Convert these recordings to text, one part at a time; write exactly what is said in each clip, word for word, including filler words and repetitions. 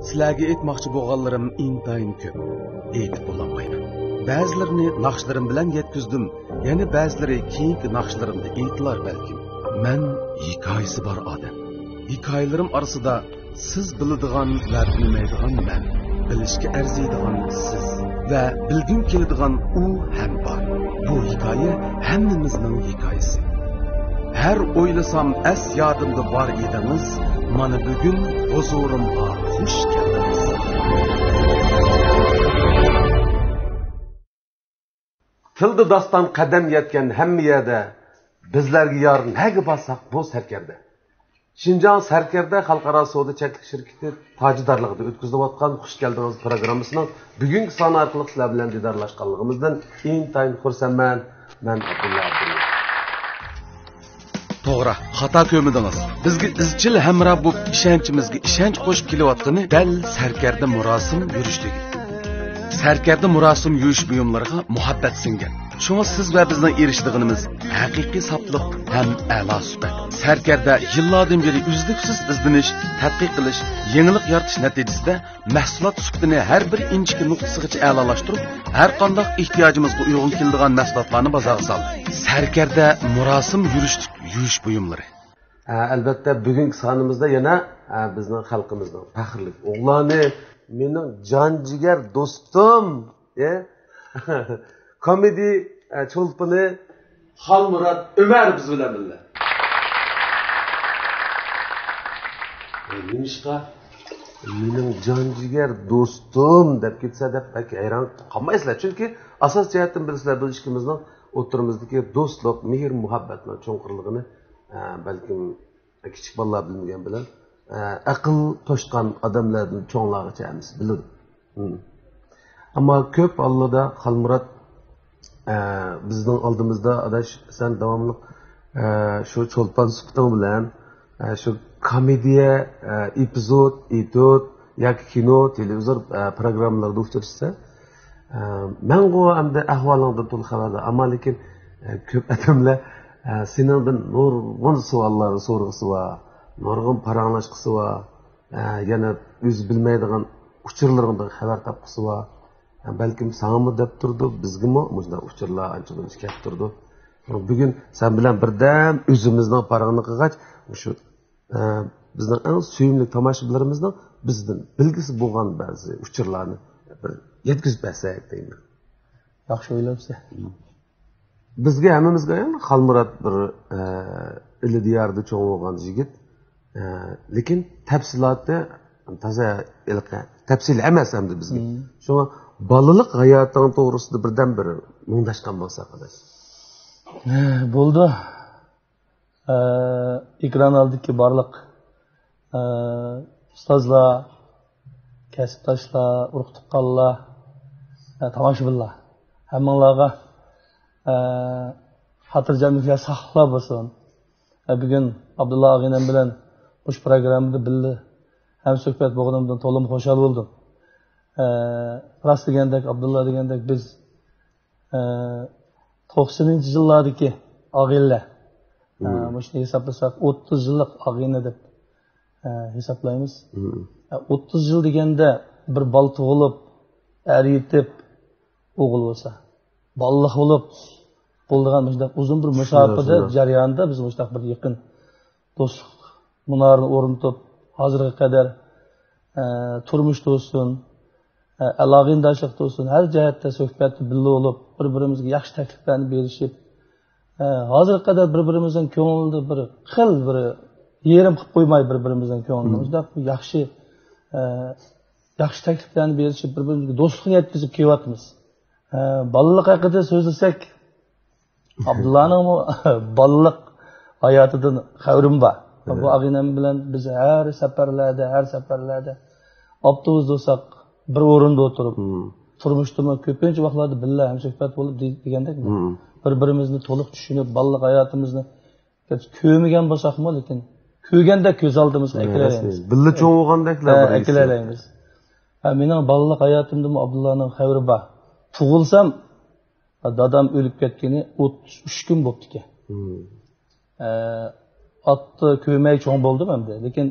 سىلەرگە ئېيتماقچى بولغانلىرىم ئىنتايىن كۆپ. ئېيتىپ بولالمايمەن. بەزىلىرىنى ناخشىلىرىم بىلەن يەتكۈزدۈم، يەنە بەزىلىرى كېيىنكى ناخشىلىرىمدا ئېيتىلار بەلكىم. مەن ھېكايىسى بار ئادەم. ھېكايىلىرىم ئارىسىدا سىز بىلىدىغان ۋە بىلمەيدىغان مەن، بىلىشكە ئەرزىيدىغان سىز ۋە بىلگۈم كېلىدىغان ئۇ ھەم بار. بۇ ھېكايە ھەممىمىزنىڭ ھېكايىسى. ھەر ئويلىسام ئەس يادىمدا بار ئىدىڭىز، مانا بۈگۈن ھۇزۇرۇمغا خۇش كەلدىڭىز. تىلدا داستان قەدەم يەتكەن ھەممە يەردە، بىزلەرگە يار نەگە بارساق بۇ سەركەردە. شىنجاڭ سەركەردە خەلقئارا سودا چەكلىك شىركىتى تاجىدارلىقىدا ئۆتكۈزۈلۈۋاتقان خۇش كەلدىڭىز پروگراممىسىنىڭ بۈگۈنكى سانى ئارقىلىق سىلەر بىلەن دىدارلاشقانلىقىمىزدىن ئىنتايىن خۇرسەنمەن. مەن ئابدۇللا ئابدۇللا. توغرا، خاتا كۆرمىدىڭىز. بىزگە ئىزچىل ھەمراھ بولۇپ، ئىشەنچىمىزگە ئىشەنچ قوشۇپ كېلىۋاتقىنى دەل سەركەردە مۇراسىم يۈرۈشلۈكى. سەركەردە مۇراسىم يۈرۈش بۇيۇملىرىغا مۇھەببەت سىڭگەن. شۇڭا سىز ۋە بىزنىڭ ئېرىشىدىغىنىمىز ھەقىقىي ساپلىق ھەم ئەلا سۈپەت. سەركەردە يىللاردىن بېرى ئۈزلۈكسىز ئىزدىنىش، تەتقىق قىلىش، يېڭىلىق يارىتىش نەتىجىسىدە مەھسۇلات سۈپىتىنى ھەر بىر ئىنچىكە نۇقتىسىغىچە ئەلالاشتۇرۇپ، ھەر قانداق ئېھتىياجىمىزغا ئۇيغۇن كېلىدىغان مەھسۇلاتلارنى بازارغا سالدى. سەركەردە مۇراسىم يۈرۈشلۈك يۈرۈش بۇيۇملىرى. ھە، ئەلۋەتتە، بۈگۈنكى سانىمىزدا يەنە، ھە، بىزنىڭ خەلقىمىزنىڭ پەخىرلىك ئوغلانى، مېنىڭ جان جىگەر دوستۇم، ئە، كومېدىيە، ئە، چولپىنى خالمۇرات ئۆمەر بىز بىلەن بىللە. ئە، نېمىشقا مېنىڭ جان جىگەر دوستۇم دەپ كەتسە دەپ بەك ھەيران قالمايسىلەر. چۈنكى ئاساس جەھەتتىن بىلىسىلەر، بىز ئىككىمىزنىڭ ئوتتۇرىمىزدىكى دوستلۇق، مېھىر-مۇھەببەتنىڭ چوڭقۇرلۇقىنى، ئە، بەلكىم كىچىك بالىلار بىلمىگەن بىلەن، ئە، ئەقىل توشقان ئادەملەردىن چوڭلارغىچە ھەممىسى بىلىدۇ. ھىم. ئەمما كۆپ ھاللاردا خالمۇرات، ئە، بىزنىڭ ئالدىمىزدا، «ئاداش، سەن داۋاملىق، ئە، شۇ چولپان سۈپىتىڭ بىلەن، ئە، شۇ كومېدىيە، ئە، ئېپىزود، ئېتيۇد ياكى كىنو، تېلېۋىزور، ئە، پروگراممىلاردا ئۇچرىشىسەن. ئە، مەنغۇ ئەمدى ئەھۋالىڭدىن تولا خەۋەردار. ئەمما لېكىن، ئە، كۆپ ئادەملەر، ئە، سېنىڭدىن نۇرغۇن سوئاللارنى سورىغۇسى بار، نۇرغۇن پاراڭلاشقۇسى بار. ئە، يەنە ئۆزى بىلمەيدىغان ئۇچۇرلىرىڭدىن خەۋەر تاپقۇسى بار. ئە، بەلكىم ساڭىمۇ دەپ تۇرىدۇ، بىزگىمۇ مۇشۇنداق ئۇچۇرلار ئانچە مۇنچە كەپ تۇرىدۇ. بۈگۈن سەن بىلەن بىردەم ئۆزىمىزنىڭ پاراڭىنى قىلغاچ، مۇشۇ، ئە، بىزنىڭ ئەڭ سۆيۈملۈك تاماشىبىنلىرىمىزنىڭ بىزدىن بىلگۈسى بولغان بەزى ئۇچۇرلارنى بىر يەتكۈزۈپ بەرسەك دەيمەن. ياخشى ئويلاپسەن. بىزگە ھەممىمىزگە ئايان خالمۇرات بىر، ئە، ئىلى دىياردا چوڭ بولغان يىگىت. ئە، لېكىن تەپسىلاتى تازا ھېلىقى تەپسىلىي ئەمەس ئەمدى بىزگە. مم. شۇڭا بالىلىق ھاياتىڭ توغرىسىدا بىردەم بىر مۇڭداشقان بولساق، ئاداش. ھە، بولدى. ئە، ئېكران ئالدىدىكى بارلىق، ئە، ئۇستازلار، كەسىپداشلار، ئۇرۇق-تۇغقانلار، ئە، تاماشىبىنلار، ھەممىڭلارغا، ئە، خاتىرجەملىكلەر ساقلار بولسۇن. ئە، بۈگۈن ئابدۇللا ئاغىنەم بىلەن مۇشۇ پروگراممىدا بىللە ھەمسۆھبەت بولغىنىمدىن تولىمۇ خۇشال بولدۇم. ئە، راست دېگەندەك، ئابدۇللا دېگەندەك، بىز ئە، توقسىنىنچى يىللاردىكى ئاغىنىلەر. ئە، مم. مۇشۇنى ھېسابلىساق، ئوتتۇز يىللىق ئاغىنە دەپ، ئە، ھېسابلايمىز. مم. ئە، ئوتتۇز يىل دېگەندە بىر بالا تۇغۇلۇپ، ئەر يېتىپ، ئوغۇل بولسا، بالىلىق بولۇپ، بولىدىغان مۇشۇنداق ئۇزۇن بىر شۇنداق، مۇساپىدە شۇنداق. جەريانىدا بىز مۇشۇنداق بىر يېقىن دوستلۇق مۇنارىنى ئورنىتىپ، ھازىرغا قەدەر، ئە، تۇرمۇشتا بولسۇن، ئە، ئالاقىداشلىقتا بولسۇن، ھەر جەھەتتە سۆھبەتتە بىللە بولۇپ، بىر-بىرىمىزگە ياخشى تەكلىپلەرنى بېرىشىپ، ئە، ھازىرغا قەدەر بىر-بىرىمىزنىڭ كۆڭلىدە بىر خىل بىر يېرىم قىلىپ قويماي بىر-بىرىمىزنىڭ كۆڭلىنى. مم. مۇشۇنداق ياخشى، ئە، ياخشى تەكلىپلەرنى بېرىشىپ، بىر-بىرىمىزگە دوستلۇقنى يەتكۈزۈپ كېلىۋاتىمىز. ئە، بالىلىق ھەققىدە سۆزلىسەك، ئابدۇللانىڭمۇ بالىلىق ھاياتىدىن خەۋىرىم بار. بۇ ئاغىنەم بىلەن بىز ھەر سەپەرلەردە، ھەر سەپەرلەردە ئاپتوبۇستا بولساق بىر ئورۇندا ئولتۇرۇپ، مم. تۇرمۇشتىمۇ كۆپىنچە ۋاقىتلاردا بىللە ھەمسۆھبەت بولۇپ دې-، دېگەندەك، مم. بىر-بىرىمىزنى تولۇق چۈشىنىپ، بالىلىق ھاياتىمىزنى كۆرمىگەن بولساقمۇ، لېكىن كۆرگەندەك كۆز ئالدىمىزغا ئەكېلەلەيمىز. بىللە چوڭ بولغاندەكلا ھە، بىر ھېسسىيات. ئەكېلەلەيمىز. ھە، مېنىڭ بالىلىق ھاياتىمدىمۇ ئابدۇللانىڭ خەۋىرى بار. تۇغۇلسام، دادام ئۆلۈپ كەتكىنى ئوتتۇز ئۈچ كۈن بوپتىكەن. مم. ئە، ئاتتا كۆرمەي چوڭ بولدۇم ئەمدى. لېكىن،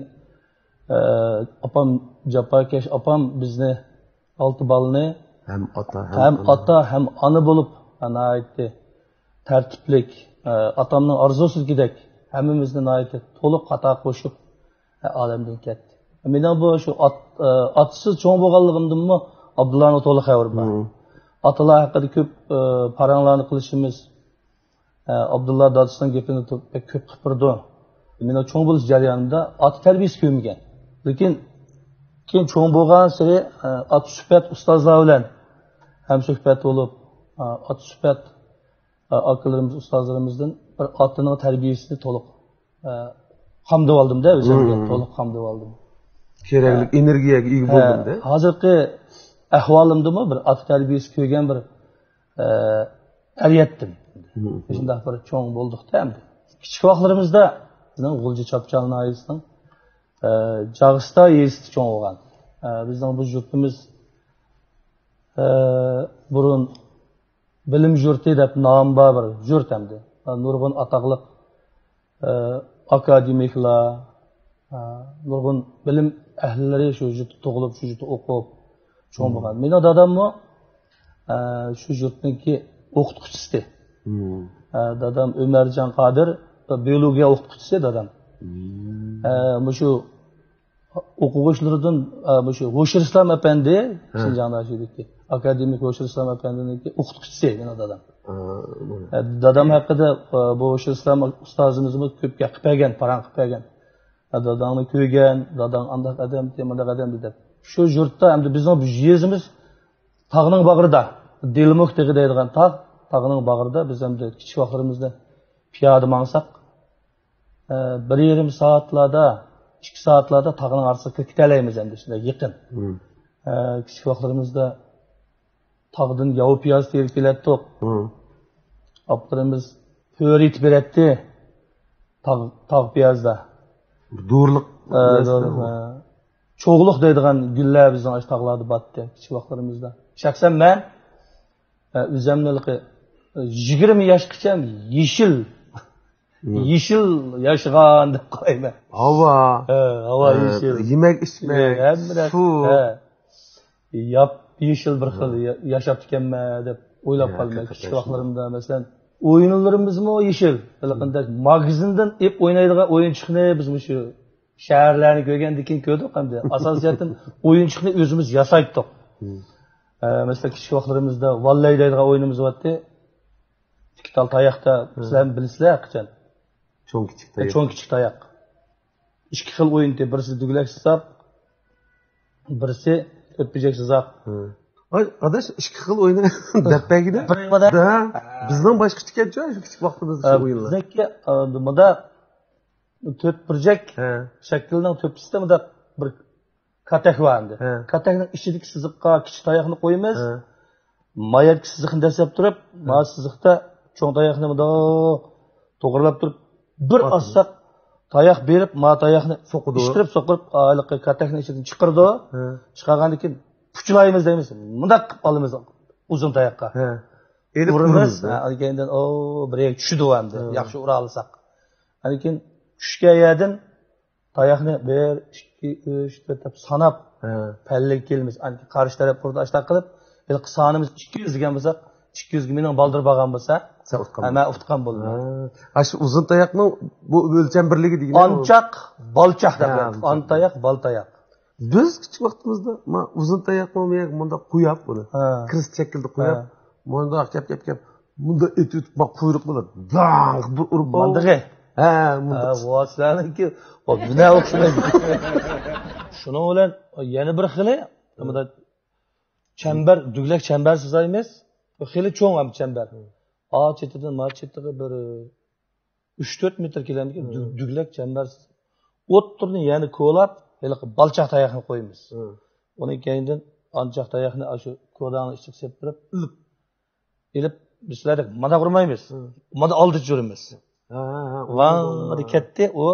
ئاپام، جاپاكەش ئاپام بىزنى، ئالتە بالىنى ھەم ئاتا، ھەم ھەم ئانا. ئاتا، ھەم ئانا بولۇپ، ناھايىتى تەرتىپلىك، ئاتامنىڭ ئارزۇسىدىكىدەك ھەممىمىزنى ناھايىتى تولۇق خاتا قوشۇپ، ئالەمدىن كەتتى. مېنىڭ بۇ شۇ ئات-، ئاتىسىز چوڭ بولغانلىقىمدىنمۇ ئابدۇللانىڭ تولا خەۋىرى بار. مم. ئاتىلار ھەققىدە كۆپ پاراڭلارنى قىلىشىمىز، ئابدۇللا دادىسىنىڭ گېپىنى تۇ-، بەك كۆپ قىلىپ بېرىدۇ. مېنىڭ چوڭ بولۇش جەريانىمدا ئاتا تەربىيىسى كۆرمىگەن. لېكىن كېيىن چوڭ بولغانسېرى، ئاتا سۈپەت ئۇستازلار بىلەن ھەمسۆھبەت بولۇپ، ئاتا سۈپەت، ئاكىلىرىمىز، ئۇستازلىرىمىزدىن بىر ئاتىنىڭ تەربىيىسىنى تولۇق، قامدىۋالدىم-دە، ئۆزۈمگە مم. تولۇق قامدىۋالدىم. كېرەكلىك ھە. ئېنېرگىيەگە ئىگە ھە، بولدۇم-دە. ھازىرقى ئەھۋالىمدىمۇ بىر ئاتا تەربىيىسى كۆرگەن بىر ئە، ئەر يەتتىم. مم. شۇنداق بىر چوڭ بولدۇق-تە ئەمدى. كىچىك ۋاقىتلىرىمىزدا بىزنىڭ غۇلجا چاپچال ناھىيەسىنىڭ، ئە، جاغىستا يېزىسىدا چوڭ بولغان. ئە، بىزنىڭ بۇ يۇرتىمىز، ئە، بۇرۇن بىلىم يۇرتى دەپ نامى بار بىر يۇرت ئەمدى. ئە، نۇرغۇن ئاتاقلىق ئاكادېمىكلار، نۇرغۇن بىلىم ئەھلىلىرى شۇ يۇرتتا تۇغۇلۇپ، شۇ يۇرتتا ئوقۇپ چوڭ بولغان. مېنىڭ داداممۇ شۇ يۇرتنىڭكى ئوقۇتقۇچىسى. دادام ئۆمەرجان قادىر، بىيولوگىيە ئوقۇتقۇچىسى دادام. مۇشۇ ئوقۇغۇچىلىرىدىن، ئە، مۇشۇ ھوشۇر ئىسلام ئەپەندى، ھە. شىنجاڭدا شۇدىكى ئاكادېمىك ھوشۇر ئىسلام ئەپەندىنىڭكى ئوقۇتقۇچىسى مېنىڭ دادام. ھە، بۇ. ئە، دادام ھەققىدە، ئە، بۇ ھوشۇر ئىسلام ئۇستازىمىزمۇ كۆپ گەپ قىلىپ بەرگەن، پاراڭ قىلىپ بەرگەن. ئە، داداڭنى كۆرگەن، داداڭ ئانداق ئادەمدى، مۇنداق ئادەمدى دەپ. شۇ يۇرتتا ئەمدى بىزنىڭ بۇ يېزىمىز تاغنىڭ باغرىدا، دىلمۇك تېغى دەيدىغان تاغ، تاغنىڭ باغرىدا بىز ئەمدى كىچىك ۋاقىتلىرىمىزدا پىيادە ماڭساق، ئە، بىر يېرىم سائەتلەردە، ئىككى سائەتلەردە تاغنىڭ ئارىسىغا كىرىپ كېتەلەيمىز ئەمدى، شۇنداق يېقىن. مم. ئە، كىچىك ۋاقىتلىرىمىزدا تاغدىن ياۋا پىياز تېرىپ كېلەتتۇق. مم. ئاپىلىرىمىز پۆرە ئېتىپ بېرەتتى. تاغ، تاغ پىيازدا. دورىلىق ئە، نەرسە دورىلىق، ئۇ. ئە. چوغلۇق دەيدىغان گۈللەر بىزنىڭ ئاشۇ تاغلاردا بارتتى، كىچىك ۋاقىتلىرىمىزدا. شەخسەن مەن، ئە، ئۆزۈمنى ھېلىقى، ئە، يىگىرمە ياشقىچە يېشىل مم. يېشىل ياشىغان دەپ قارايمەن. ھاۋا. ھە، ھاۋا ھە، يېشىل. يېمەك، ئىچمەك، ھەممە نەرسە، سۇ. ھە. ياپيېشىل بىر خىل ھە. يا-، ياشاپتىكەنمەن دەپ ئويلاپ ھە، قالىمەن. ھەقىقەتەن كىچىك شۇنداق. ۋاقىتلىرىمدا، مەسىلەن، ئويۇنلىرىمىزمۇ يېشىل. ھېلىقىندەك ماگىزىندىن ئېلىپ ئوينايدىغان ئويۇنچۇقنى بىز مۇشۇ شەھەرلەرنى كۆرگەندىن كېيىن كۆردۇق ئەمدى. ئاساسىيەتتىن ئويۇنچۇقنى ئۆزىمىز ياسايتتۇق. مم. ئە، مەسىلەن، كىچىك ۋاقىتلىرىمىزدا ۋاللەي دەيدىغان ئويۇنىمىز بارتتى. ئىككى تال تاياقتا، ھە. سىلەر بىلىسىلەر ھەقىچان. چوڭ كىچىك تاياق. چوڭ كىچىك تاياق. ئىككى خىل ئويۇنتى، بىرسى دۈگلەك سىزاق، بىرسى تۆت بۆجەك سىزاق. ھە. ئاي، ئاداش، ئىككى خىل ئويۇنى دەپ بەرگىنە. بىر ئويۇندا؟ ھە. بىزنىڭ باشقىچە ئىكەنچۇ، شۇ كىچىك ۋاقتىمىزدا شۇ ئويۇنلار. بىزنىڭكى، ئە، مۇندا تۆت بۇرجەك ھە. شەكىلنىڭ تۆپىسىدە مۇنداق بىر كاتەك بار ئەمدى. ھە. كاتەكنىڭ ئىچىدىكى سىزىققا كىچىك تاياقنى قويىمىز. ھە. ما يەردىكى سىزىقنى دەسسەپ تۇرۇپ، ھە. ما سىزىقتا چوڭ تاياقنى مۇنداق توغرىلاپ تۇرۇپ، بىر ئاتىمىز. ئاتساق، تاياق بېرىپ، ما تاياقنى سوقىدۇ. ئىتتىرىپ سوقۇپ، ھېلىقى كاتەكنىڭ ئىچىدىن چىقىرىدۇ. ھە. چىقارغاندىن كېيىن پۇچىلايمىز دەيمىز. مۇنداق قىلىپ ئالىمىز ئۇزۇن تاياققا. ھە. ئېلىپ ئۇرىمىز. ئۇرىمىز، ھە. ھە، كەينىدىن، ئو، بىر يەرگە چۈشىدۇ ئەمدى. ھە. ياخشى ئۇرالىساق. ئاندىن كېيىن چۈشكەن يەردىن تاياقنى بىر، ئىككى، ئۈچ، تۆت دەپ ساناپ، ھە. پەللىگە كېلىمىز. ئاندىن كېيىن قارشى تەرەپ بۇردا ئاشتاق قىلىپ، ھېلىقى سانىمىز ئىككى يۈز دېگەن بولساق، ئىككى يۈزگە مېنىڭ بالدۇر بارغان بولسا، سەن ئۇتقان ھە، مەن ئۇتقان بولدۇم. ھە. ئاشۇ ئۇزۇن تاياقنىڭ بۇ ئۆلچەم بىرلىكى دېگىنى ئانچاق، بالچاق دەپ ھە، ئاتىلىدۇ. ئان تاياق، بال تاياق. بىز كىچىك ۋاقتىمىزدا ما ئۇزۇن تاياقنى مۇنداق قويۇپ بۇنى. ھە. كرېست شەكلىدە قويۇپ، ھە. مۇنداق كەپ، كەپ، كەپ. مۇنداق ئېتىۋېتىپ، ما قۇيرۇق بىلەن داڭ بىر ئۇرۇپ، ماندىغى. ھە، مۇنداق. ھە، ۋاسىلەرنىڭكى، ۋا، بىنا ئوخشىمايدۇ. شۇنىڭ بىلەن يەنە بىر خىلى، مۇنداق چەمبەر، دۈگلەك چەمبەر سىزايمىز. بۇ خېلى چوڭ ھەم چەمبەر. ئا چېتىدىن ما چېتىغا بىر ئۈچ تۆت مېتىر كېلەمدىكىن، دۈ-، دۈگلەك چەمبەر سىزىپ. ئوتتۇرىنى يەنە كولاپ، ھېلىقى بالچاق تاياقنى قويىمىز. ئۇنىڭ كەينىدىن ئانچاق تاياقنى ئاشۇ كوداڭنىڭ ئىچىگە سېلىپ بېرىپ، ئېلىپ، بىز سىلەردەك مانداق ئۇرمايمىز. مانداق ئالدىچە ئۇرىمىز. ھە، ھە، ھە، ۋاڭ ئۇرىدۇ. دېدى كەتتى، ئۇ